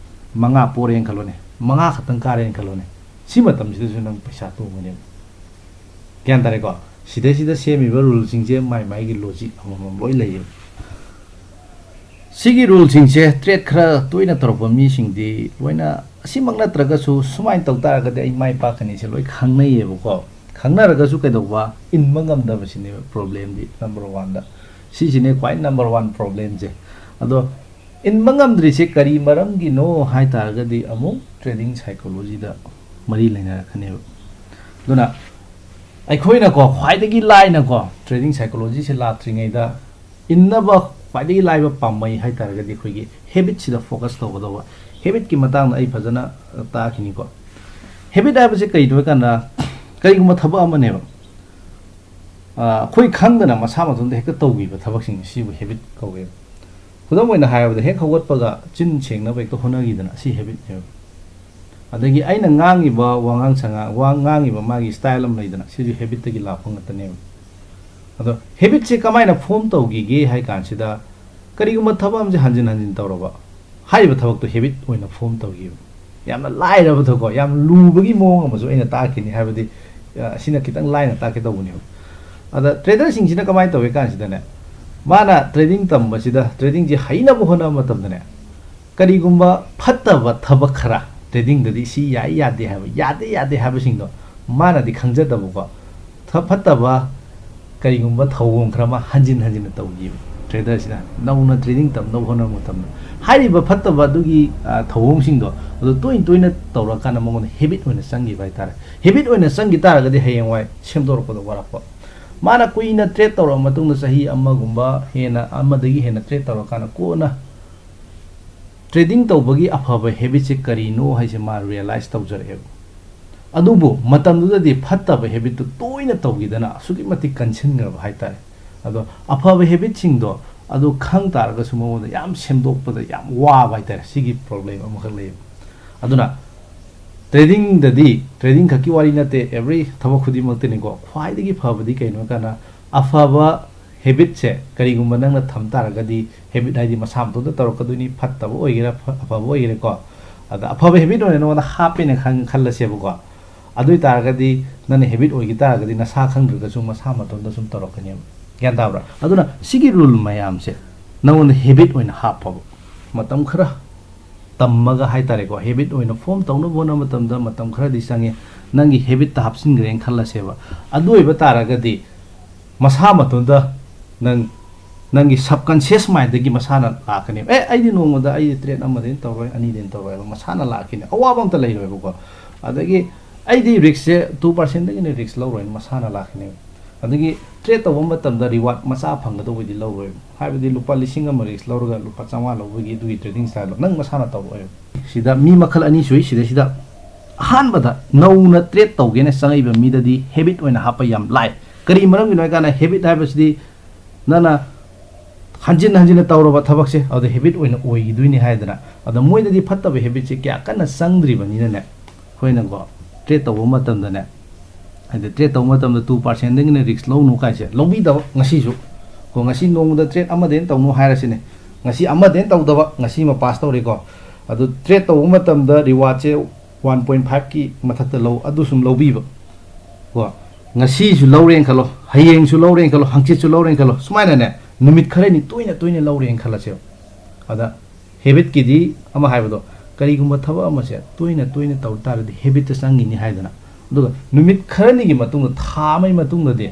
ꯃꯉꯥ ꯄꯣꯔꯦꯅ ꯈꯜꯂꯣꯅꯦ, ꯃꯉꯥ ꯈꯛꯇꯪ ꯀꯥꯔꯦꯅ ꯈꯜꯂꯣꯅꯦ, ꯁꯤ ꯃꯇꯝꯁꯤꯗꯁꯨ ꯅꯪ ꯄꯩꯁꯥ ꯇꯣꯡꯒꯅꯦꯕ꯫ ꯒ꯭ꯌꯥꯟ ꯇꯥꯔꯦꯀꯣ? ꯁꯤꯗꯩꯁꯤꯗ ꯁꯦꯝꯃꯤꯕ ꯔꯨꯜꯁꯤꯡꯁꯦ ꯃꯥꯏ ꯃꯥꯏꯒꯤ ꯂꯣꯖꯤꯛ ꯑꯃꯃꯝ ꯂꯣꯏ ꯂꯩꯌꯦꯕ꯫ ꯁꯤꯒꯤ ꯔꯨꯜꯁꯤꯡꯁꯦ ꯇ꯭ꯔꯦꯠ ꯈꯔ ꯇꯣꯏꯅ ꯇꯧꯔꯛꯄ ꯃꯤꯁꯤꯡꯗꯤ ꯂꯣꯏꯅ, ꯑꯁꯤꯃꯛ ꯅꯠꯇ꯭ꯔꯒꯁꯨ ꯁꯨꯃꯥꯏꯅ ꯇꯧ ꯇꯥꯔꯒꯗꯤ ꯑꯩ ꯃꯥꯏ ꯄꯥꯛꯀꯅꯤꯁꯦ ꯂꯣꯏ ꯈꯪꯅꯩꯌꯦꯕꯀꯣ꯫ ꯈꯪꯅꯔꯒꯁꯨ ꯀꯩꯗꯧꯕ? ꯏꯟꯕ ꯉꯝꯗꯕꯁꯤꯅꯦꯕ ꯄ꯭ꯔꯣꯕ꯭ꯂꯦꯝꯗꯤ ꯅꯝꯕꯔ ꯋꯥꯟꯗ꯫ ꯁꯤꯁꯤꯅꯦ ꯈ꯭ꯋꯥꯏ ꯅꯝꯕꯔ ꯋꯥꯟ ꯄ꯭ꯔꯣꯕ꯭ꯂꯦꯝꯁꯦ꯫ ꯑꯗꯣ ꯏꯟꯕ ꯉꯝꯗ꯭ꯔꯤꯁꯦ ꯀꯔꯤ ꯃꯔꯝꯒꯤꯅꯣ ꯍꯥꯏ ꯇꯥꯔꯒꯗꯤ ꯑꯃꯨꯛ ꯇ꯭ꯔꯦꯗꯤꯡ ꯁꯥꯏꯀꯣꯂꯣꯖꯤꯗ ꯃꯔꯤ ꯂꯩꯅꯔꯛꯀꯅꯦꯕ꯫ ꯑꯗꯨꯅ ꯑꯩꯈꯣꯏꯅꯀꯣ, ꯈ꯭ꯋꯥꯏꯗꯒꯤ ꯂꯥꯏꯅꯀꯣ, ꯇ꯭ꯔꯦꯗꯤꯡ ꯁꯥꯏꯀꯣꯂꯣꯖꯤꯁꯦ ꯂꯥꯛꯇ꯭ꯔꯤꯉꯩꯗ ꯏꯟꯅꯕ ꯈ꯭ꯋꯥꯏꯗꯒꯤ ꯂꯥꯏꯕ ꯄꯥꯝꯕꯩ ꯍꯥꯏ ꯇꯥꯔꯒꯗꯤ ꯑꯩꯈꯣꯏꯒꯤ ꯍꯦꯕꯤꯠꯁꯤꯗ ꯐꯣꯀꯁ ꯇꯧꯒꯗꯧꯕ꯫ ꯍꯦꯕꯤꯠꯀꯤ ꯃꯇꯥꯡꯗ ꯑꯩ ꯐꯖꯅ ꯇꯥꯛꯈꯤꯅꯤꯀꯣ꯫ ꯍꯦꯕꯤꯠ ꯍꯥꯏꯕꯁꯤ ꯀꯩꯅꯣ ꯍꯥꯏꯀꯥꯟꯗ, ꯀꯔꯤꯒꯨꯝꯕ ꯊꯕꯛ ꯑꯃꯅꯦꯕ, ꯑ, ꯑꯩꯈꯣꯏ ꯈꯪꯗꯅ ꯃꯁꯥ ꯃꯊꯟꯇ ꯍꯦꯛꯇ ꯇꯧꯈꯤꯕ ꯊꯕꯛꯁꯤꯡ ꯁꯤꯕꯨ ꯍꯦꯕꯤꯠ ꯀꯧꯋꯦꯕ꯫ ꯈꯨꯗꯝ ꯑꯣꯏꯅ ꯍꯥꯏꯔꯕꯗ, ꯍꯦꯛ ꯍꯧꯒꯠꯄꯒ ꯆꯤꯟ ꯁꯦꯡꯅꯕ ꯍꯦꯛꯇ ꯍꯣꯠꯅꯈꯤꯗꯅ, ꯁꯤ ꯍꯦꯕꯤꯠꯅꯦꯕ꯫ ꯑꯗꯒꯤ ꯑꯩꯅ ꯉꯥꯡꯉꯤꯕ ꯋꯥꯉꯥꯡ ꯁꯉꯥꯡ, ꯋꯥ ꯉꯥꯡꯉꯤꯕ ꯃꯥꯒꯤ ꯁ꯭ꯇꯥꯏꯜ ꯑꯃ ꯂꯩꯗꯅ, ꯁꯤꯁꯨ ꯍꯦꯕꯤꯠꯇꯒꯤ ꯂꯥꯛꯄ ꯉꯥꯛꯇꯅꯦꯕ꯫ ꯑꯗꯣ ꯍꯦꯕꯤꯠꯁꯦ ꯀꯃꯥꯏꯅ ꯐꯣꯝ ꯇꯧꯈꯤꯒꯦ ꯍꯥꯏ ꯀꯥꯟꯁꯤꯗ, ꯀꯔꯤꯒꯨꯝꯕ ꯊꯕꯛ ꯑꯃꯁꯦ ꯍꯟꯖꯤꯟ ꯍꯟꯖꯤꯟ ꯇꯧꯔꯕ, ꯍꯥꯏꯔꯤꯕ ꯊꯕꯛꯇꯣ ꯍꯦꯕꯤꯠ ꯑꯣꯏꯅ ꯐꯣꯝ ꯇꯧꯈꯤꯕ꯫ ꯌꯥꯝꯅ ꯂꯥꯏꯔꯕ ꯊꯕꯛꯀꯣ, ꯌꯥꯝ ꯂꯨꯕꯒꯤ ꯃꯑꯣꯡ ꯑꯃꯁꯨ ꯑꯩꯅ ꯇꯥꯛꯈꯤꯅꯤ, ꯍꯥꯏꯕꯗꯤ, ꯑ, ꯑꯁꯤꯅ ꯈꯤꯇꯪ ꯂꯥꯏꯅ ꯇꯥꯛꯀꯦ ꯇꯧꯕꯅꯦꯕ꯫ ꯑꯗ ꯇ꯭ꯔꯦꯗꯔꯁꯤꯡꯁꯤꯅ ꯀꯃꯥꯏꯅ ꯇꯧꯏ ꯀꯥꯟꯁꯤꯗꯅꯦ, ꯃꯥꯅ ꯇ꯭ꯔꯦꯗꯤꯡ ꯇꯝꯕꯁꯤꯗ, ꯇ꯭ꯔꯦꯗꯤꯡꯁꯦ ꯍꯩꯅꯕ ꯍꯣꯠꯅꯕ ꯃꯇꯝꯗꯅꯦ, ꯀꯔꯤꯒꯨꯝꯕ ꯐꯠꯇꯕ ꯊꯕꯛ ꯈꯔ, ꯇ꯭ꯔꯦꯗꯤꯡꯗꯗꯤ ꯁꯤ ꯌꯥꯏ ꯌꯥꯗꯦ ꯍꯥꯏꯕ, ꯌꯥꯗꯦ ꯌꯥꯗꯦ ꯍꯥꯏꯕꯁꯤꯡꯗꯣ ꯃꯥꯅꯗꯤ ꯈꯪꯖꯗꯕꯀꯣ, ꯊ-, ꯐꯠꯇꯕ ꯀꯔꯤꯒꯨꯝꯕ ꯊꯧꯑꯣꯡ ꯈꯔ ꯑꯃ ꯍꯟꯖꯤꯟ ꯍꯟꯖꯤꯟꯅ ꯇꯧꯈꯤꯕ ꯇ꯭ꯔꯦꯗꯔꯁꯤꯅ, ꯅꯧꯅ ꯇ꯭ꯔꯦꯗꯤꯡ ꯇꯝꯅꯕ ꯍꯣꯠꯅꯕ ꯃꯇꯝꯗ꯫ ꯍꯥꯏꯔꯤꯕ ꯐꯠꯇꯕ ꯑꯗꯨꯒꯤ, ꯑ, ꯊꯧꯑꯣꯡꯁꯤꯡꯗꯣ ꯑꯗꯨ ꯇꯣꯏꯅ ꯇꯣꯏꯅ ꯇꯧꯔꯀꯥꯟꯗ ꯃꯉꯣꯟꯗ ꯍꯦꯕꯤꯠ ꯑꯣꯏꯅ ꯆꯪꯈꯤꯕ ꯍꯥꯏꯇꯥꯔꯦ꯫ ꯍꯦꯕꯤꯠ ꯑꯣꯏꯅ ꯆꯪꯈꯤ ꯇꯥꯔꯒꯗꯤ ꯍꯌꯦꯡꯋꯥꯏ ꯁꯦꯝꯗꯣꯔꯛꯄꯗ ꯋꯥꯔꯛꯄ꯫ ꯃꯥꯅ ꯀꯨꯏꯅ ꯇ꯭ꯔꯦꯠ ꯇꯧꯔꯕ ꯃꯇꯨꯡꯗ, ꯆꯍꯤ ꯑꯃꯒꯨꯝꯕ ꯍꯦꯟꯅ, ꯑꯃꯗꯒꯤ ꯍꯦꯟꯅ ꯇ꯭ꯔꯦꯠ ꯇꯧꯔꯀꯥꯟꯗ, ꯀꯣꯟꯅ ꯇ꯭ꯔꯦꯗꯤꯡ ꯇꯧꯕꯒꯤ ꯑꯐꯕ ꯍꯦꯕꯤꯠꯁꯦ ꯀꯔꯤꯅꯣ ꯍꯥꯏꯁꯦ ꯃꯥ ꯔꯤꯌꯦꯂꯥꯏꯁ ꯇꯧꯖꯔꯛꯑꯦꯕ꯫ ꯑꯗꯨꯕꯨ ꯃꯇꯝꯗꯨꯗꯗꯤ ꯐꯠꯇꯕ ꯍꯦꯕꯤꯠꯇꯨ ꯇꯣꯏꯅ ꯇꯧꯈꯤꯗꯅ ꯑꯁꯨꯛꯀꯤ ꯃꯇꯤꯛ ꯀꯟꯁꯤꯟꯈ꯭ꯔꯕ ꯍꯥꯏꯇꯥꯔꯦ꯫ ꯑꯗꯣ ꯑꯐꯕ ꯍꯦꯕꯤꯠꯁꯤꯡꯗꯣ ꯑꯗꯨ ꯈꯪ ꯇꯥꯔꯒꯁꯨ ꯃꯉꯣꯟꯗ ꯌꯥꯝ ꯁꯦꯝꯗꯣꯛꯄꯗ ꯌꯥꯝ ꯋꯥꯕ ꯍꯥꯏꯇꯥꯔꯦ꯫ ꯁꯤꯒꯤ ꯄ꯭ꯔꯣꯕ꯭ꯂꯦꯝ ꯑꯃꯈꯛ ꯂꯩꯌꯦꯕ꯫ ꯑꯗꯨꯅ ꯇ꯭ꯔꯦꯗꯤꯡꯗꯗꯤ, ꯇ꯭ꯔꯦꯗꯤꯡ ꯈꯛꯀꯤ ꯋꯥꯔꯤ ꯅꯠꯇꯦ, ꯑꯦꯕ꯭ꯔꯤ ꯊꯕꯛ ꯈꯨꯗꯤꯡꯃꯛꯇꯅꯤꯀꯣ, ꯈ꯭ꯋꯥꯏꯗꯒꯤ ꯐꯕꯗꯤ ꯀꯩꯅꯣ ꯍꯥꯏ ꯀꯥꯟꯗ ꯑꯐꯕ ꯍꯦꯕꯤꯠꯁꯦ ꯀꯔꯤꯒꯨꯝꯕ ꯅꯪꯅ ꯊꯝ ꯇꯥꯔꯒꯗꯤ, ꯍꯦꯕꯤꯠ ꯍꯥꯏꯗꯤ ꯃꯁꯥ ꯃꯇꯣꯝꯇ ꯇꯧꯔꯛꯀꯗꯣꯏꯅꯤ, ꯐꯠꯇꯕ ꯑꯣꯏꯒꯦꯔꯥ ꯐ-, ꯑꯐꯕ ꯑꯣꯏꯒꯦꯔꯥꯀꯣ꯫ ꯑꯗ ꯑꯐꯕ ꯍꯦꯕꯤꯠ ꯑꯣꯏꯅ ꯅꯉꯣꯟꯗ ꯍꯥꯞꯄꯦꯅ ꯈꯪ-, ꯈꯜꯂꯁꯦꯕꯀꯣ꯫ ꯑꯗꯨ ꯑꯣꯏ ꯇꯥꯔꯒꯗꯤ ꯅꯪꯅ ꯍꯦꯕꯤꯠ ꯑꯣꯏꯈꯤ ꯇꯥꯔꯒꯗꯤ ꯅꯁꯥ ꯈꯪꯗ꯭ꯔꯒꯁꯨ ꯃꯁꯥ ꯃꯇꯣꯝꯇ ꯁꯨꯝ ꯇꯧꯔꯛꯀꯅꯦꯕ꯫ ꯒ꯭ꯌꯥꯟ ꯇꯥꯕ꯭ꯔꯥ? ꯑꯗꯨꯅ ꯁꯤꯒꯤ ꯔꯨꯜ ꯃꯌꯥꯝꯁꯦ ꯅꯉꯣꯟꯗ ꯍꯦꯕꯤꯠ ꯑꯣꯏꯅ ꯍꯥꯞꯄꯕ꯫ ꯃꯇꯝ ꯈꯔ ꯇꯝꯃꯒ ꯍꯥꯏꯇꯥꯔꯦꯀꯣ, ꯍꯦꯕꯤꯠ ꯑꯣꯏꯅ ꯐꯣꯝ ꯇꯧꯅꯕ ꯍꯣꯠꯅꯕ ꯃꯇꯝꯗ ꯃꯇꯝ ꯈꯔꯗꯤ ꯆꯪꯉꯦ꯫ ꯅꯪꯒꯤ ꯍꯦꯕꯤꯠꯇ ꯍꯥꯞꯆꯤꯟꯈ꯭ꯔꯦꯅ ꯈꯜꯂꯁꯦꯕ꯫ ꯑꯗꯨ ꯑꯣꯏꯕ ꯇꯥꯔꯒꯗꯤ ꯃꯁꯥ ꯃꯇꯣꯟꯗ ꯅꯪ, ꯅꯪꯒꯤ ꯁꯕꯀꯟꯁꯤꯌꯁ ꯃꯥꯏꯟꯗꯒꯤ ꯃꯁꯥꯅ ꯂꯥꯛꯀꯅꯦꯕ꯫ "ꯑꯦ, ꯑꯩꯗꯤ ꯅꯣꯡꯃꯗ ꯑꯩꯗꯤ ꯇ꯭ꯔꯦꯠ ꯑꯃꯗꯤ ꯇꯧꯔꯣꯏ, ꯑꯅꯤꯗꯤ ꯇꯧꯔꯣꯏ" ꯍꯥꯏꯕ ꯃꯁꯥꯅ ꯂꯥꯛꯈꯤꯅꯦ꯫ ꯑꯋꯥꯕ ꯑꯝꯇ ꯂꯩꯔꯣꯏꯕꯀꯣ꯫ ꯑꯗꯒꯤ "ꯑꯩꯗꯤ ꯔꯤꯛꯁꯁꯦ ꯇꯨ ꯄꯥꯔꯁꯦꯟꯗꯒꯤꯅ ꯔꯤꯛꯁ ꯂꯧꯔꯣꯏꯅ" ꯃꯁꯥꯅ ꯂꯥꯛꯈꯤꯅꯦꯕ꯫ ꯑꯗꯒꯤ ꯇ꯭ꯔꯦꯠ ꯇꯧꯕ ꯃꯇꯝꯗ ꯔꯤꯋꯥꯔꯗ ꯃꯆꯥ ꯐꯪꯒꯗꯧꯕꯗꯤ ꯂꯧꯔꯣꯏꯕ꯫ ꯍꯥꯏꯕꯗꯤ ꯂꯨꯄꯥ ꯂꯤꯁꯤꯡ ꯑꯃ ꯔꯤꯛꯁ ꯂꯧꯔꯒ ꯂꯨꯄꯥ ꯆꯥꯝꯃꯉꯥ ꯂꯧꯕꯒꯤ ꯑꯗꯨꯒꯤ ꯇ꯭ꯔꯦꯗꯤꯡ ꯁ꯭ꯇꯥꯏꯜꯗꯣ ꯅꯪ ꯃꯁꯥꯅ ꯇꯧꯔꯣꯏꯕ꯫ ꯁꯤꯗ ꯃꯤ ꯃꯈꯜ ꯑꯅꯤ ꯁꯨꯏ꯫ ꯁꯤꯗꯩꯁꯤꯗ ꯑꯍꯥꯟꯕꯗ ꯅꯧꯅ ꯇ꯭ꯔꯦꯠ ꯇꯧꯒꯦꯅ ꯆꯪꯉꯛꯏꯕ ꯃꯤꯗꯗꯤ ꯍꯦꯕꯤꯠ ꯑꯣꯏꯅ ꯍꯥꯞꯄ ꯌꯥꯝ ꯂꯥꯏ꯫ ꯀꯔꯤ ꯃꯔꯝꯒꯤꯅꯣ ꯍꯥꯏ ꯀꯥꯟꯗ ꯍꯦꯕꯤꯠ ꯍꯥꯏꯕꯁꯤꯗꯤ ꯅꯪꯅ ꯍꯟꯖꯤꯟ ꯍꯟꯖꯤꯟꯅ ꯇꯧꯔꯕ ꯊꯕꯛꯁꯦ ꯑꯗꯨꯗ ꯍꯦꯕꯤꯠ ꯑꯣꯏꯅ ꯑꯣꯏꯈꯤꯗꯣꯏꯅꯤ ꯍꯥꯏꯗꯅ꯫ ꯑꯗꯣ ꯃꯣꯏꯗꯗꯤ ꯐꯠꯇꯕ ꯍꯦꯕꯤꯠꯁꯦ ꯀꯌꯥ ꯀꯟꯅ ꯆꯪꯗ꯭ꯔꯤꯕꯅꯤꯅꯅꯦ, ꯑꯩꯈꯣꯏꯅꯀꯣ ꯇ꯭ꯔꯦꯠ ꯇꯧꯕ ꯃꯇꯝꯗꯅꯦ, ꯍꯥꯏꯗꯤ ꯇ꯭ꯔꯦꯠ ꯇꯧꯕ ꯃꯇꯝꯗ ꯇꯨ ꯄꯥꯔꯁꯦꯟꯗꯒꯤꯅ ꯔꯤꯛꯁ ꯂꯧꯅꯨ ꯀꯥꯏꯁꯦ ꯂꯧꯕꯤꯗꯕ꯫ ꯉꯁꯤꯁꯨ ꯀꯣ, ꯉꯁꯤ ꯅꯣꯡꯃꯗ ꯇ꯭ꯔꯦꯠ ꯑꯃꯗꯩꯅ ꯇꯧꯅꯨ ꯍꯥꯏꯔꯁꯤꯅꯦ, ꯉꯁꯤ ꯑꯃꯗꯩꯅ ꯇꯧꯗꯕ, ꯉꯁꯤ ꯑꯃ ꯄꯥꯁ ꯇꯧꯔꯦꯀꯣ꯫ ꯑꯗꯨ ꯇ꯭ꯔꯦꯠ ꯇꯧꯕ ꯃꯇꯝꯗ ꯔꯤꯋꯥꯔꯗꯁꯦ ꯋꯥꯟ ꯄꯣꯏꯟ ꯐꯥꯏꯚꯀꯤ ꯃꯊꯛꯇ ꯂꯧ, ꯑꯗꯨ ꯁꯨꯝ ꯂꯧꯕꯤꯕ ꯀꯣ꯫ ꯉꯁꯤꯁꯨ ꯂꯧꯔꯦꯅ ꯈꯜꯂꯣ, ꯍꯌꯦꯡꯁꯨ ꯂꯧꯔꯦꯅ ꯈꯜꯂꯣ, ꯍꯪꯆꯤꯠꯁꯨ ꯂꯧꯔꯦꯅ ꯈꯜꯂꯣ, ꯁꯨꯃꯥꯏꯅꯅꯦ ꯅꯨꯃꯤꯠ ꯈꯔꯅꯤ ꯇꯣꯏꯅ ꯇꯣꯏꯅ ꯂꯧꯔꯦꯅ ꯈꯜꯂꯁꯦꯕ꯫ ꯑꯗ ꯍꯦꯕꯤꯠꯀꯤꯗꯤ ꯑꯃ ꯍꯥꯏꯕꯗꯣ, ꯀꯔꯤꯒꯨꯝꯕ ꯊꯕꯛ ꯑꯃꯁꯦ ꯇꯣꯏꯅ ꯇꯣꯏꯅ ꯇꯧ ꯇꯥꯔꯗꯤ ꯍꯦꯕꯤꯠꯇ ꯆꯪꯉꯤꯅꯤ ꯍꯥꯏꯗꯅ꯫ ꯑꯗꯨꯒ ꯅꯨꯃꯤꯠ ꯈꯔꯅꯤꯒꯤ ꯃꯇꯨꯡꯗ, ꯊꯥ ꯑꯃꯒꯤ ꯃꯇꯨꯡꯗꯗꯤ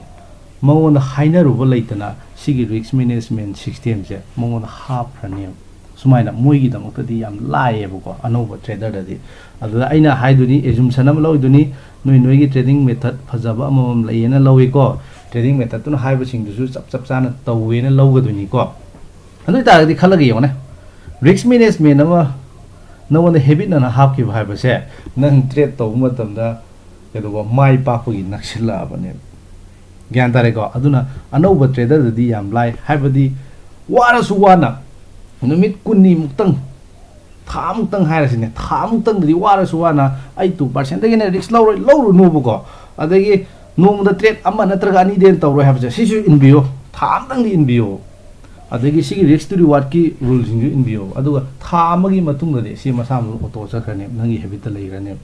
ꯃꯉꯣꯟꯗ ꯍꯥꯏꯅꯔꯨꯕ ꯂꯩꯇꯅ ꯁꯤꯒꯤ ꯔꯤꯁꯛ ꯃꯦꯅꯦꯖꯃꯦꯟ ꯁꯤꯁꯇꯦꯝꯁꯦ ꯃꯉꯣꯟꯗ ꯍꯥꯞꯈ꯭ꯔꯅꯦꯕ꯫ ꯁꯨꯃꯥꯏꯅ ꯃꯣꯏꯒꯤꯗꯃꯛꯇꯗꯤ ꯌꯥꯝ ꯂꯥꯏꯌꯦꯕꯀꯣ, ꯑꯅꯧꯕ ꯇ꯭ꯔꯦꯗꯔꯗꯗꯤ꯫ ꯑꯗꯨꯗ ꯑꯩꯅ ꯍꯥꯏꯗꯨꯅꯤ, ꯑꯦꯖꯨꯝꯁꯟ ꯑꯃ ꯂꯧꯗꯣꯏꯅꯤ, ꯅꯣꯏ ꯅꯣꯏꯒꯤ ꯇ꯭ꯔꯦꯗꯤꯡ ꯃꯦꯊꯠ ꯐꯖꯕ ꯑꯃꯃꯝ ꯂꯩꯌꯦꯅ ꯂꯧꯏꯀꯣ꯫ ꯇ꯭ꯔꯦꯗꯤꯡ ꯃꯦꯊꯠꯇꯨꯅ ꯍꯥꯏꯕꯁꯤꯡꯗꯨꯁꯨ ꯆꯞ ꯆꯞ ꯆꯥꯅ ꯇꯧꯋꯦꯅ ꯂꯧꯒꯗꯣꯏꯅꯤꯀꯣ꯫ ꯑꯗꯨ ꯑꯣꯏꯇꯥꯔꯒꯗꯤ ꯈꯜꯂꯒ ꯌꯦꯡꯉꯨꯅꯦ, ꯔꯤꯁꯛ ꯃꯦꯅꯦꯖꯃꯦꯟ ꯑꯃ ꯅꯉꯣꯟꯗ ꯍꯦꯕꯤꯠ ꯑꯅ ꯍꯥꯞꯈꯤꯕ ꯍꯥꯏꯕꯁꯦ, ꯅꯪ ꯇ꯭ꯔꯦꯠ ꯇꯧꯕ ꯃꯇꯝꯗ ꯀꯩꯗꯧꯕ, ꯃꯥꯏ ꯄꯥꯛꯄꯒꯤ ꯅꯛꯁꯤꯜꯂꯛꯑꯕꯅꯦꯕ꯫ ꯒ꯭ꯌꯥꯟ ꯇꯥꯔꯦꯀꯣ? ꯑꯗꯨꯅ ꯑꯅꯧꯕ ꯇ꯭ꯔꯦꯗꯔꯗꯗꯤ ꯌꯥꯝ ꯂꯥꯏ, ꯍꯥꯏꯕꯗꯤ ꯋꯥꯔꯁꯨ ꯋꯥꯅ ꯅꯨꯃꯤꯠ ꯀꯨꯟꯅꯤꯃꯨꯛꯇꯪ, ꯊꯥ ꯑꯃꯨꯛꯇꯪ ꯍꯥꯏꯔꯁꯤꯅꯦ, ꯊꯥ ꯑꯃꯨꯛꯇꯪꯗꯗꯤ ꯋꯥꯔꯁꯨ ꯋꯥꯅ ꯑꯩ ꯇꯨ ꯄꯥꯔꯁꯦꯟꯗꯒꯤꯅ ꯔꯤꯛꯁ ꯂꯧꯔꯣꯏ, ꯂꯧꯔꯨꯅꯣꯕꯀꯣ꯫ ꯑꯗꯒꯤ ꯅꯣꯡꯃꯗ ꯇ꯭ꯔꯦꯠ ꯑꯃ ꯅꯠꯇ꯭ꯔꯒ ꯑꯅꯤꯗꯩ ꯍꯦꯟꯅ ꯇꯧꯔꯣꯏ ꯍꯥꯏꯕꯁꯦ, ꯁꯤꯁꯨ ꯏꯟꯕꯤꯌꯣ, ꯊꯥ ꯑꯃꯇꯪꯗꯤ ꯏꯟꯕꯤꯌꯣ꯫ ꯑꯗꯒꯤ ꯁꯤꯒꯤ ꯔꯤꯛꯁ ꯇꯨ ꯔꯤꯋꯥꯔꯗꯀꯤ ꯔꯨꯜꯁꯤꯡꯁꯨ ꯏꯟꯕꯤꯌꯣ, ꯑꯗꯨꯒ ꯊꯥ ꯑꯃꯒꯤ ꯃꯇꯨꯡꯗꯗꯤ ꯁꯤ ꯃꯁꯥ ꯃꯊꯟꯇ ꯑꯣꯇꯣ ꯆꯠꯈ꯭ꯔꯅꯦꯕ, ꯅꯪꯒꯤ ꯍꯦꯕꯤꯠꯇ ꯂꯩꯈ꯭ꯔꯅꯦꯕ꯫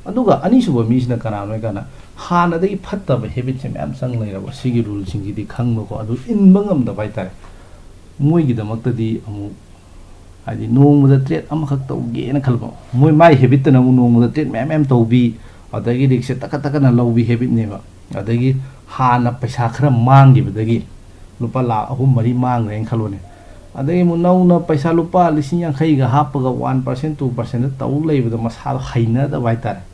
ꯑꯗꯨꯒ ꯑꯅꯤꯁꯨꯕ ꯃꯤꯁꯤꯅ ꯀꯅꯥꯅꯣ ꯍꯥꯏ ꯀꯥꯟꯗ, ꯍꯥꯟꯅꯗꯒꯤ ꯐꯠꯇꯕ ꯍꯦꯕꯤꯠꯁꯦ ꯃꯌꯥꯝ ꯆꯪ ꯂꯩꯔꯕ, ꯁꯤꯒꯤ ꯔꯨꯜꯁꯤꯡꯁꯤꯗꯤ ꯈꯪꯕꯀꯣ, ꯑꯗꯨ ꯏꯟꯕ ꯉꯝꯗꯕ ꯍꯥꯏꯇꯥꯔꯦ꯫ ꯃꯣꯏꯒꯤꯗꯃꯛꯇꯗꯤ ꯑꯃꯨꯛ, ꯍꯥꯏꯗꯤ ꯅꯣꯡꯃꯗ ꯇ꯭ꯔꯦꯠ ꯑꯃꯈꯛ ꯇꯧꯒꯦꯅ ꯈꯜꯂꯕ, ꯃꯣꯏ ꯃꯥꯏ ꯍꯦꯕꯤꯠꯇꯅ ꯑꯃꯨꯛ ꯅꯣꯡꯃꯗ ꯇ꯭ꯔꯦꯠ ꯃꯌꯥꯝ ꯃꯌꯥꯝ ꯇꯧꯕꯤ, ꯑꯗꯒꯤ ꯔꯤꯛꯁꯁꯦ ꯇꯛꯈꯠ ꯇꯛꯈꯠꯅ ꯂꯧꯕꯤ ꯍꯦꯕꯤꯠꯅꯦꯕ꯫ ꯑꯗꯒꯤ ꯍꯥꯟꯅ ꯄꯩꯁꯥ ꯈꯔ ꯃꯥꯡꯈꯤꯕꯗꯒꯤ ꯂꯨꯄꯥ ꯂꯥꯈ ꯑꯍꯨꯝ ꯃꯔꯤ ꯃꯥꯡꯈ꯭ꯔꯦꯅ ꯈꯜꯂꯣꯅꯦ꯫ ꯑꯗꯒꯤ ꯑꯃꯨꯛ ꯅꯧꯅ ꯄꯩꯁꯥ ꯂꯨꯄꯥ ꯂꯤꯁꯤꯡ ꯌꯥꯡꯈꯩꯒ ꯍꯥꯞꯄꯒ ꯋꯥꯟ ꯄꯥꯔꯁꯦꯟ ꯇꯨ ꯄꯥꯔꯁꯦꯟꯗ ꯇꯧ ꯂꯩꯕꯗꯣ ꯃꯁꯥꯗꯣ ꯍꯩꯅꯗꯕ ꯍꯥꯏꯇꯥꯔꯦ꯫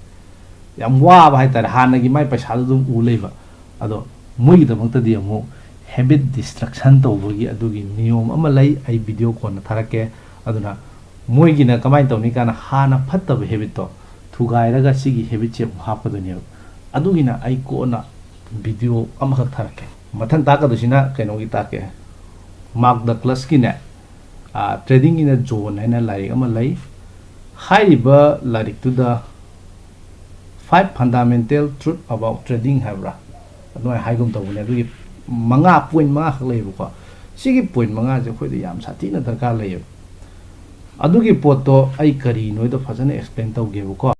ꯌꯥꯝ ꯋꯥꯕ ꯍꯥꯏꯇꯥꯔꯦ, ꯍꯥꯟꯅꯒꯤ ꯃꯥꯏ ꯄꯩꯁꯥꯗꯨ ꯑꯗꯨꯝ ꯎ ꯂꯩꯕ꯫ ꯑꯗꯣ ꯃꯣꯏꯒꯤꯗꯃꯛꯇꯗꯤ ꯑꯃꯨꯛ ꯍꯦꯕꯤꯠ ꯗꯤꯁꯇ꯭ꯔꯛꯁꯟ ꯇꯧꯕꯒꯤ ꯑꯗꯨꯒꯤ ꯅꯤꯌꯣꯝ ꯑꯃ ꯂꯩ, ꯑꯩ ꯚꯤꯗꯤꯑꯣ ꯀꯣꯟꯅ ꯊꯥꯔꯛꯀꯦ꯫ ꯑꯗꯨꯅ ꯃꯣꯏꯒꯤꯅ ꯀꯃꯥꯏꯅ ꯇꯧꯅꯤ ꯀꯥꯏꯅ, ꯍꯥꯟꯅ ꯐꯠꯇꯕ ꯍꯦꯕꯤꯠꯇꯣ ꯊꯨꯒꯥꯏꯔꯒ ꯁꯤꯒꯤ ꯍꯦꯕꯤꯠꯁꯦ ꯑꯃꯨꯛ ꯍꯥꯞꯀꯗꯣꯏꯅꯦꯕ꯫ ꯑꯗꯨꯒꯤꯅ ꯑꯩ ꯀꯣꯟꯅ ꯚꯤꯗꯤꯑꯣ ꯑꯃꯈꯛ ꯊꯥꯔꯛꯀꯦ꯫ ꯃꯊꯪ ꯇꯥꯛꯀꯗꯣꯏꯁꯤꯅ ꯀꯩꯅꯣꯒꯤ ꯇꯥꯛꯀꯦ, ꯃꯥꯔꯛ ꯗꯒ꯭ꯂꯁꯀꯤꯅꯦ, ꯇ꯭ꯔꯦꯗꯤꯡ ꯏꯟ ꯑ ꯖꯣꯟ ꯍꯥꯏꯅ ꯂꯥꯏꯔꯤꯛ ꯑꯃ ꯂꯩ꯫ ꯍꯥꯏꯔꯤꯕ ꯂꯥꯏꯔꯤꯛꯇꯨꯗ Five Fundamental Truth About Trading ꯍꯥꯏꯕ꯭ꯔꯥ, ꯑꯗꯨꯃꯥꯏꯅ ꯍꯥꯏꯒꯨꯝ ꯇꯧꯕꯅꯦ꯫ ꯑꯗꯨꯒꯤ ꯃꯉꯥ, ꯄꯣꯏꯟ ꯃꯉꯥꯈꯛ ꯂꯩꯌꯦꯕꯀꯣ꯫ ꯁꯤꯒꯤ ꯄꯣꯏꯟ ꯃꯉꯥꯁꯦ ꯑꯩꯈꯣꯏꯗ ꯌꯥꯝ ꯁꯥꯊꯤꯅ ꯗꯔꯀꯥꯔ ꯂꯩꯌꯦꯕ꯫ ꯑꯗꯨꯒꯤ ꯄꯣꯠꯇꯣ ꯑꯩ ꯀꯔꯤꯅꯣꯗꯣ ꯐꯖꯅ ꯑꯦꯛꯁꯄ꯭ꯂꯦꯟ ꯇꯧꯒꯦꯕꯀꯣ꯫